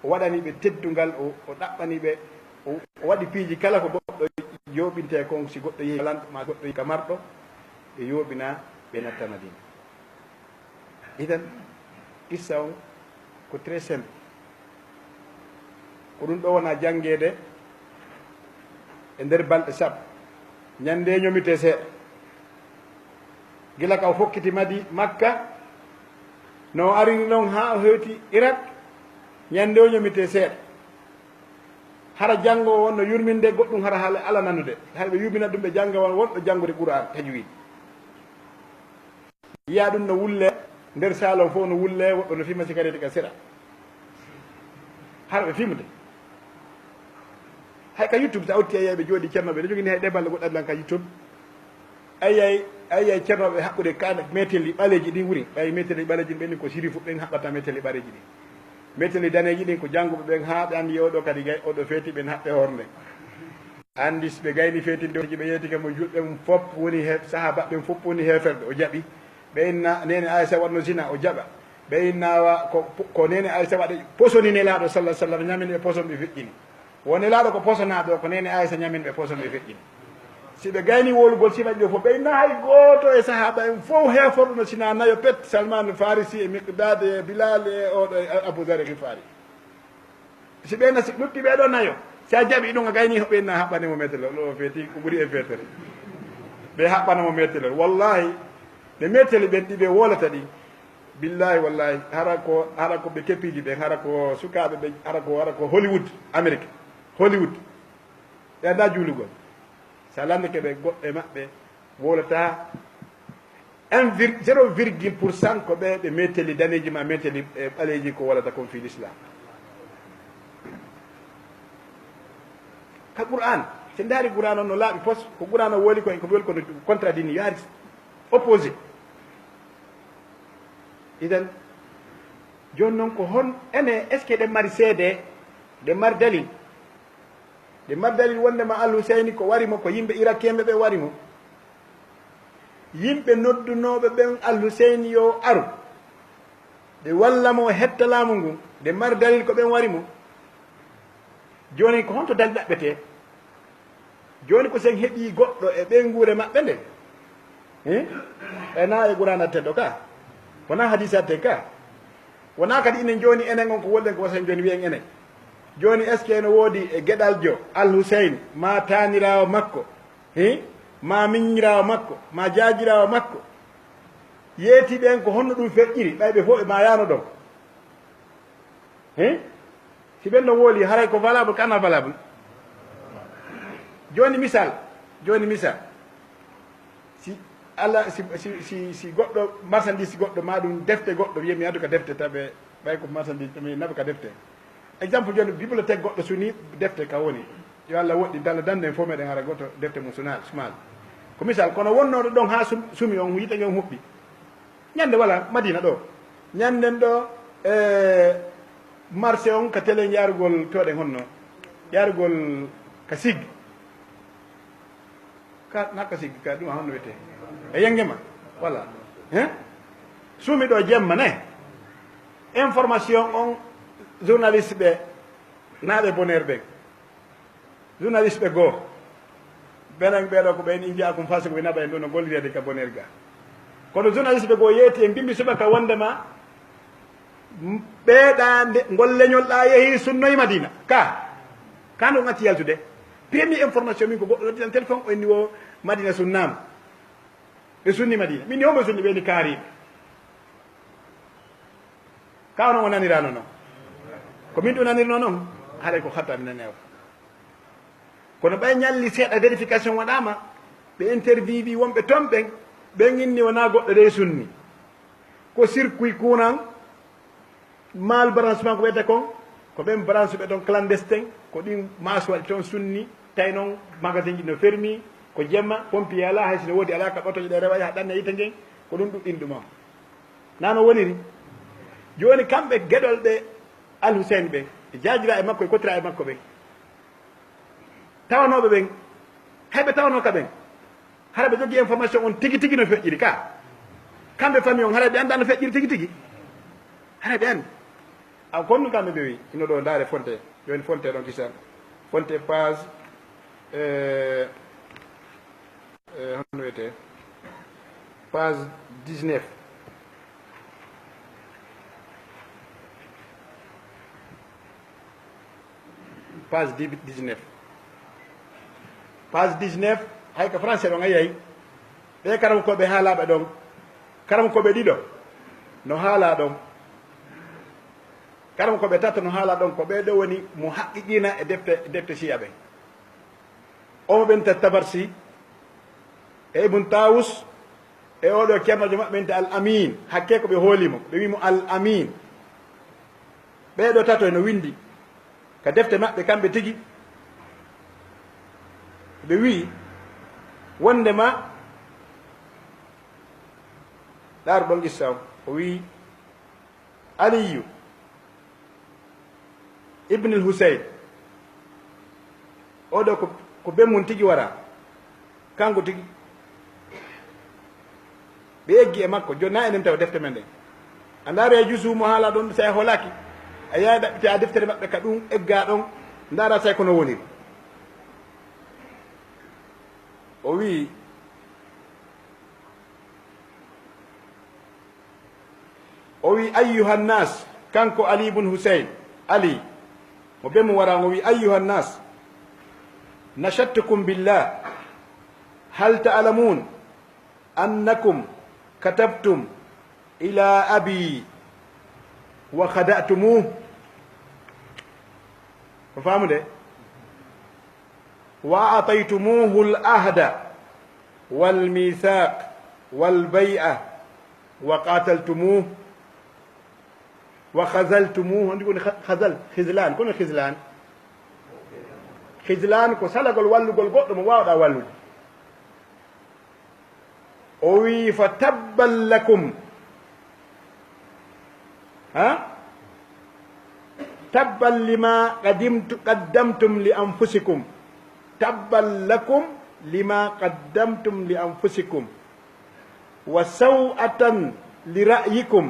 O waɗani ɓe teddungal, o, o ɗaɓɓani ɓe, o, o waɗi piiji kala ko goɗɗo yooɓintee kon, si goɗɗo yehi ka lanɗo maa goɗɗo yehi ka marɗo, ɓe yooɓina, ɓe natta Madina. Idan, qissa on ko très simple. Ko ɗum ɗo wona janngeede e nder balɗe sappo. Ñande ñomitee seeɗa. Gila ka o fokkiti Madi-, Makka, no o arini non haa o hewti Irak, ñande o ñomitee seeɗa. Hara janngo o wonno yurminde goɗɗum, hara haala ala nanude. Hay ɓe yurmina ɗum, ɓe jannga won, wonɗo janngude Qur'an, tajwid. Yiya ɗum no wulle, nder salon fof no wulle, woɓɓe no fima sigareeti ka sera. Hara ɓe fimde. Hay ka YouTube, sa otti a yiyay ɓe jooɗi Ceerno ɓe, no jogini hay ɗe balle goɗɗe lan ka YouTube. A yiyay, a yiyay Ceerno ɓe haɓɓude kaane metelli ɓaleeji ɗin wuri. Ɓay metelli ɓaleeji ɗin ɓen ko sirifu ɓen haɓɓata metelli ɓaleeji ɗin. Metelli daneeji ɗin ko jannguɓe ɓen haa ɓe anndi oɗo kadi gay, oɗo feeti ɓen haɓɓe hornde. Anndi si ɓe gayni feetinde, ɓe yeeti kam mo julɓe mum fof woni he-, sahaaba ɓen fof woni heeferɓe, o jaɓi. Ɓe inna neene Aysa waɗno zina, o jaɓa. Ɓe inna wa ko, ko neene Aysa waɗi, posoni Nelaaɗo sallallahu alaihi wasallam, ñamin ɓe poson ɓe feƴƴini. Wo Nelaaɗo ko posonaaɗo, ko neene Aysa ñamin ɓe poson ɓe feƴƴini. Si ɓe gayni wolugol sifaji ɓe fof, ɓe inna hay gooto e sahaaba en fof heeforɗo no sina nayo pet, Salman Farisi e Miqdad e Bilal e oɗo e Abu Dharr Ghifari. Si ɓe nasi lutti ɓe ɗo nayo, si a jaɓi ɗum a gayni, ɓe na haɓɓane mo metele, o feeti ko ɓuri e feetere. Ɓe haɓɓana mo metele. Wallahi, ɓe metele ɓen ɗi ɓe wolata ɗi. Billahi, wallahi, hara ko, hara ko ɓe kepiiji ɓen, hara ko sukaaɓe ɓe, hara ko, hara ko Hollywood, Amérique, Hollywood. Ɓe anndaa juulugol. Sa landike ɓe, goɗɗo e maɓɓe wolata un vir-, zéro virgule pour cent ko ɓe, ɓe meteli daneeji ma meteli, e, ɓaleeji ko wolata kon fii l'islam. Ka Qur'an, si ndaari Qur'an on no laaɓi pos, ko Qur'an o woli ko, ko woli ko no contradini, yaari opposé. Idan, Jooni noon, ko hon ene, est-ce que ɗen mari seede? Ɗen mari dalil? Ɗen mari dalil wonndema Al Huseyni ko wari mo, ko yimɓe Irak en ɓe wari mo? Yimɓe noddunooɓe ɓen Al Huseyni yo aru, ɓe walla mo o hetta laamu ngun, ɗen mari dalil ko ɓen wari mo? Jooni, ko honto dalil ɗaɓɓetee? Jooni, ko sen heɓii goɗɗo e ɓeynguure maɓɓe nden? Hin? Ɓay na e Qur'aana teddo ka? Wonaa hadiisaat ten ka? Wonaa kadi enen jooni, enen on ko wonɗen ko wasen jooni, wiyen enen? Jooni, est-ce que ene woodi e geɗaljo Al Huseyni, maa taaniraawo makko, hin? Maa miñiraawo makko, maa jaajiraawo makko, yeeti ɓen ko honno ɗum feƴƴiri, ɓay ɓe fof ɓe maayaano ɗon? Hin? Si ɓen ɗon wooli, haray ko valable, kana valable? Jooni misal, jooni misal. Si ala, si, si, si, si goɗɗo, marchandise goɗɗo, maa ɗum defte goɗɗo, wiye mi addu ka defte, tabe, ɓay ko marchandise, mi naɓa ka defte. Exemple, jooni bibliothèque goɗɗo suni defte ka woni. Yo Allah woɗɗin, talla dande en fof meɗen hara goto defte mum sunal, sumal. Ko misal, kono wonnooɗo ɗon haa sum-, sumi on, yite ngen huɓɓi. Ñande wala Madina ɗo. Ñanden ɗo, e marché on ka telen yarugol, toɗen honno? Yarugol ka Sig. Ka, na ka Sig, ka ɗum honno wiyetee? E Yengema? Wala. Hein? Sumi ɗo jemma ne. Information on, journaliste ɓe, naaɓe Boneer ɓen. Journaliste ɓe goo. Ɓenen ɓeeɗo ko ɓen inji akum fasi ko ina ɓen ɗo no gollireede ka Boneer ga. Kono journaliste ɓe goo yeeti e mbimbi subaka wondema, m-, ɓeeɗa nde, ngol leñol ɗa yehi sunnoy Madina. Ka, ka no ngati yaltude. Premier information min ko goɗɗo noddi tan téléphone, o inni wo Madina sunnaama. Ɓe sunni Madina. Min ni hombo sunni? Ɓe ni kaariɓe. Ka onon o nanirano non? Ko min ɗum nanirno non? Haray ko hatta mi nani awa. Kono ɓay ñalli seeɗa vérification waɗaama, ɓe interviewi wonɓe toon ɓen, ɓen inni wonaa goɗɗo dey sunni. Ko circuit courant, mal branchement ko wiyata kon, ko ɓen branche ɓe ɗon clandestin, ko ɗin maas waɗi toon sunni, tawi noon magasin ji no fermi, ko jemma, pompier alaa, hay si no woodi alaa ka otoji ɗe rewa yaha ɗanna yiite ngen, ko ɗum ɗuɗɗini ɗum on. Naa no woniri? Jooni kamɓe geɗol ɓe Al Hussein ɓen, e jaajira e makko, e kotira e makko ɓen, tawanooɓe ɓen, hay ɓe tawanoo ka ɓen, hara ɓe jogii information on tigi tigi no feƴƴiri ka? Kamɓe famille on, hara ɓe anndaa no feƴƴiri tigi tigi? Hara ɓe anndi. A kon ɗum kamɓe ɓe wi, ino ɗo ndaare Fonte, jooni Fonte ɗon kisan. Fonte page, eh, eh, honno wiyetee? Page dix-neuf. Page dix-neuf. Page dix-neuf, hay ko français ɗon a yiyay. Ɓe karamokooɓe haalaaɓe ɗon, karamokooɓe ɗiɗo no haalaa ɗon. Karamokooɓe tato no haalaa ɗon, ko ɓee ɗoo woni mo haqqi ƴiina e defte, defte Siya ɓen. Omo ɓen ta Tabarsi, e Ibn Tawus, e oo ɗoo ceernoojo maɓɓe wiyetee Al Amin, hakkee ko ɓe hooli mo, ɓe wii mo Al Amin. Ɓee ɗoo tato eno winndi ka defte maɓɓe kamɓe tigi, ɓe wii wonndema, ɗaaru ɗon qissa on, o wii, Aliyu Ibnul Huseyn, oo ɗoo ko, ko ben mum tigi waraa, kanko tigi. Ɓe eggi e makko, jooni na enen tawa defte men ɗen. A ndaari e jusu mo haala ɗon, so a hoolaaki, a yahay ɗaɓɓite a deftere maɓɓe ka ɗum eggaa ɗon, ndaara say ko no woniri. O wii, O wi, "Ayyuhan nas," kanko Ali ibn Husayn, Ali, mo be mo wara, o wi, "Ayyuhan nas, nashattukum billah, hal ta'lamun annakum katabtum ila abi wa khada'tumuh?" Ko faamude? "Wa a'taytumuhu al-ahda wal mithaq wal bay'a wa qataltumuhu wa khazaltumuhu." Honɗum woni kha-, khazal? Khizlan. Kono khizlan? Khizlan ko salagol wallugol goɗɗo mo waawɗaa wallude. O wi, "Fa tabban lakum." Ha? تبا لما قدمت قدمتم لأنفسكم. تبا لكم لما قدمتم لأنفسكم. وسوءة لرأيكم.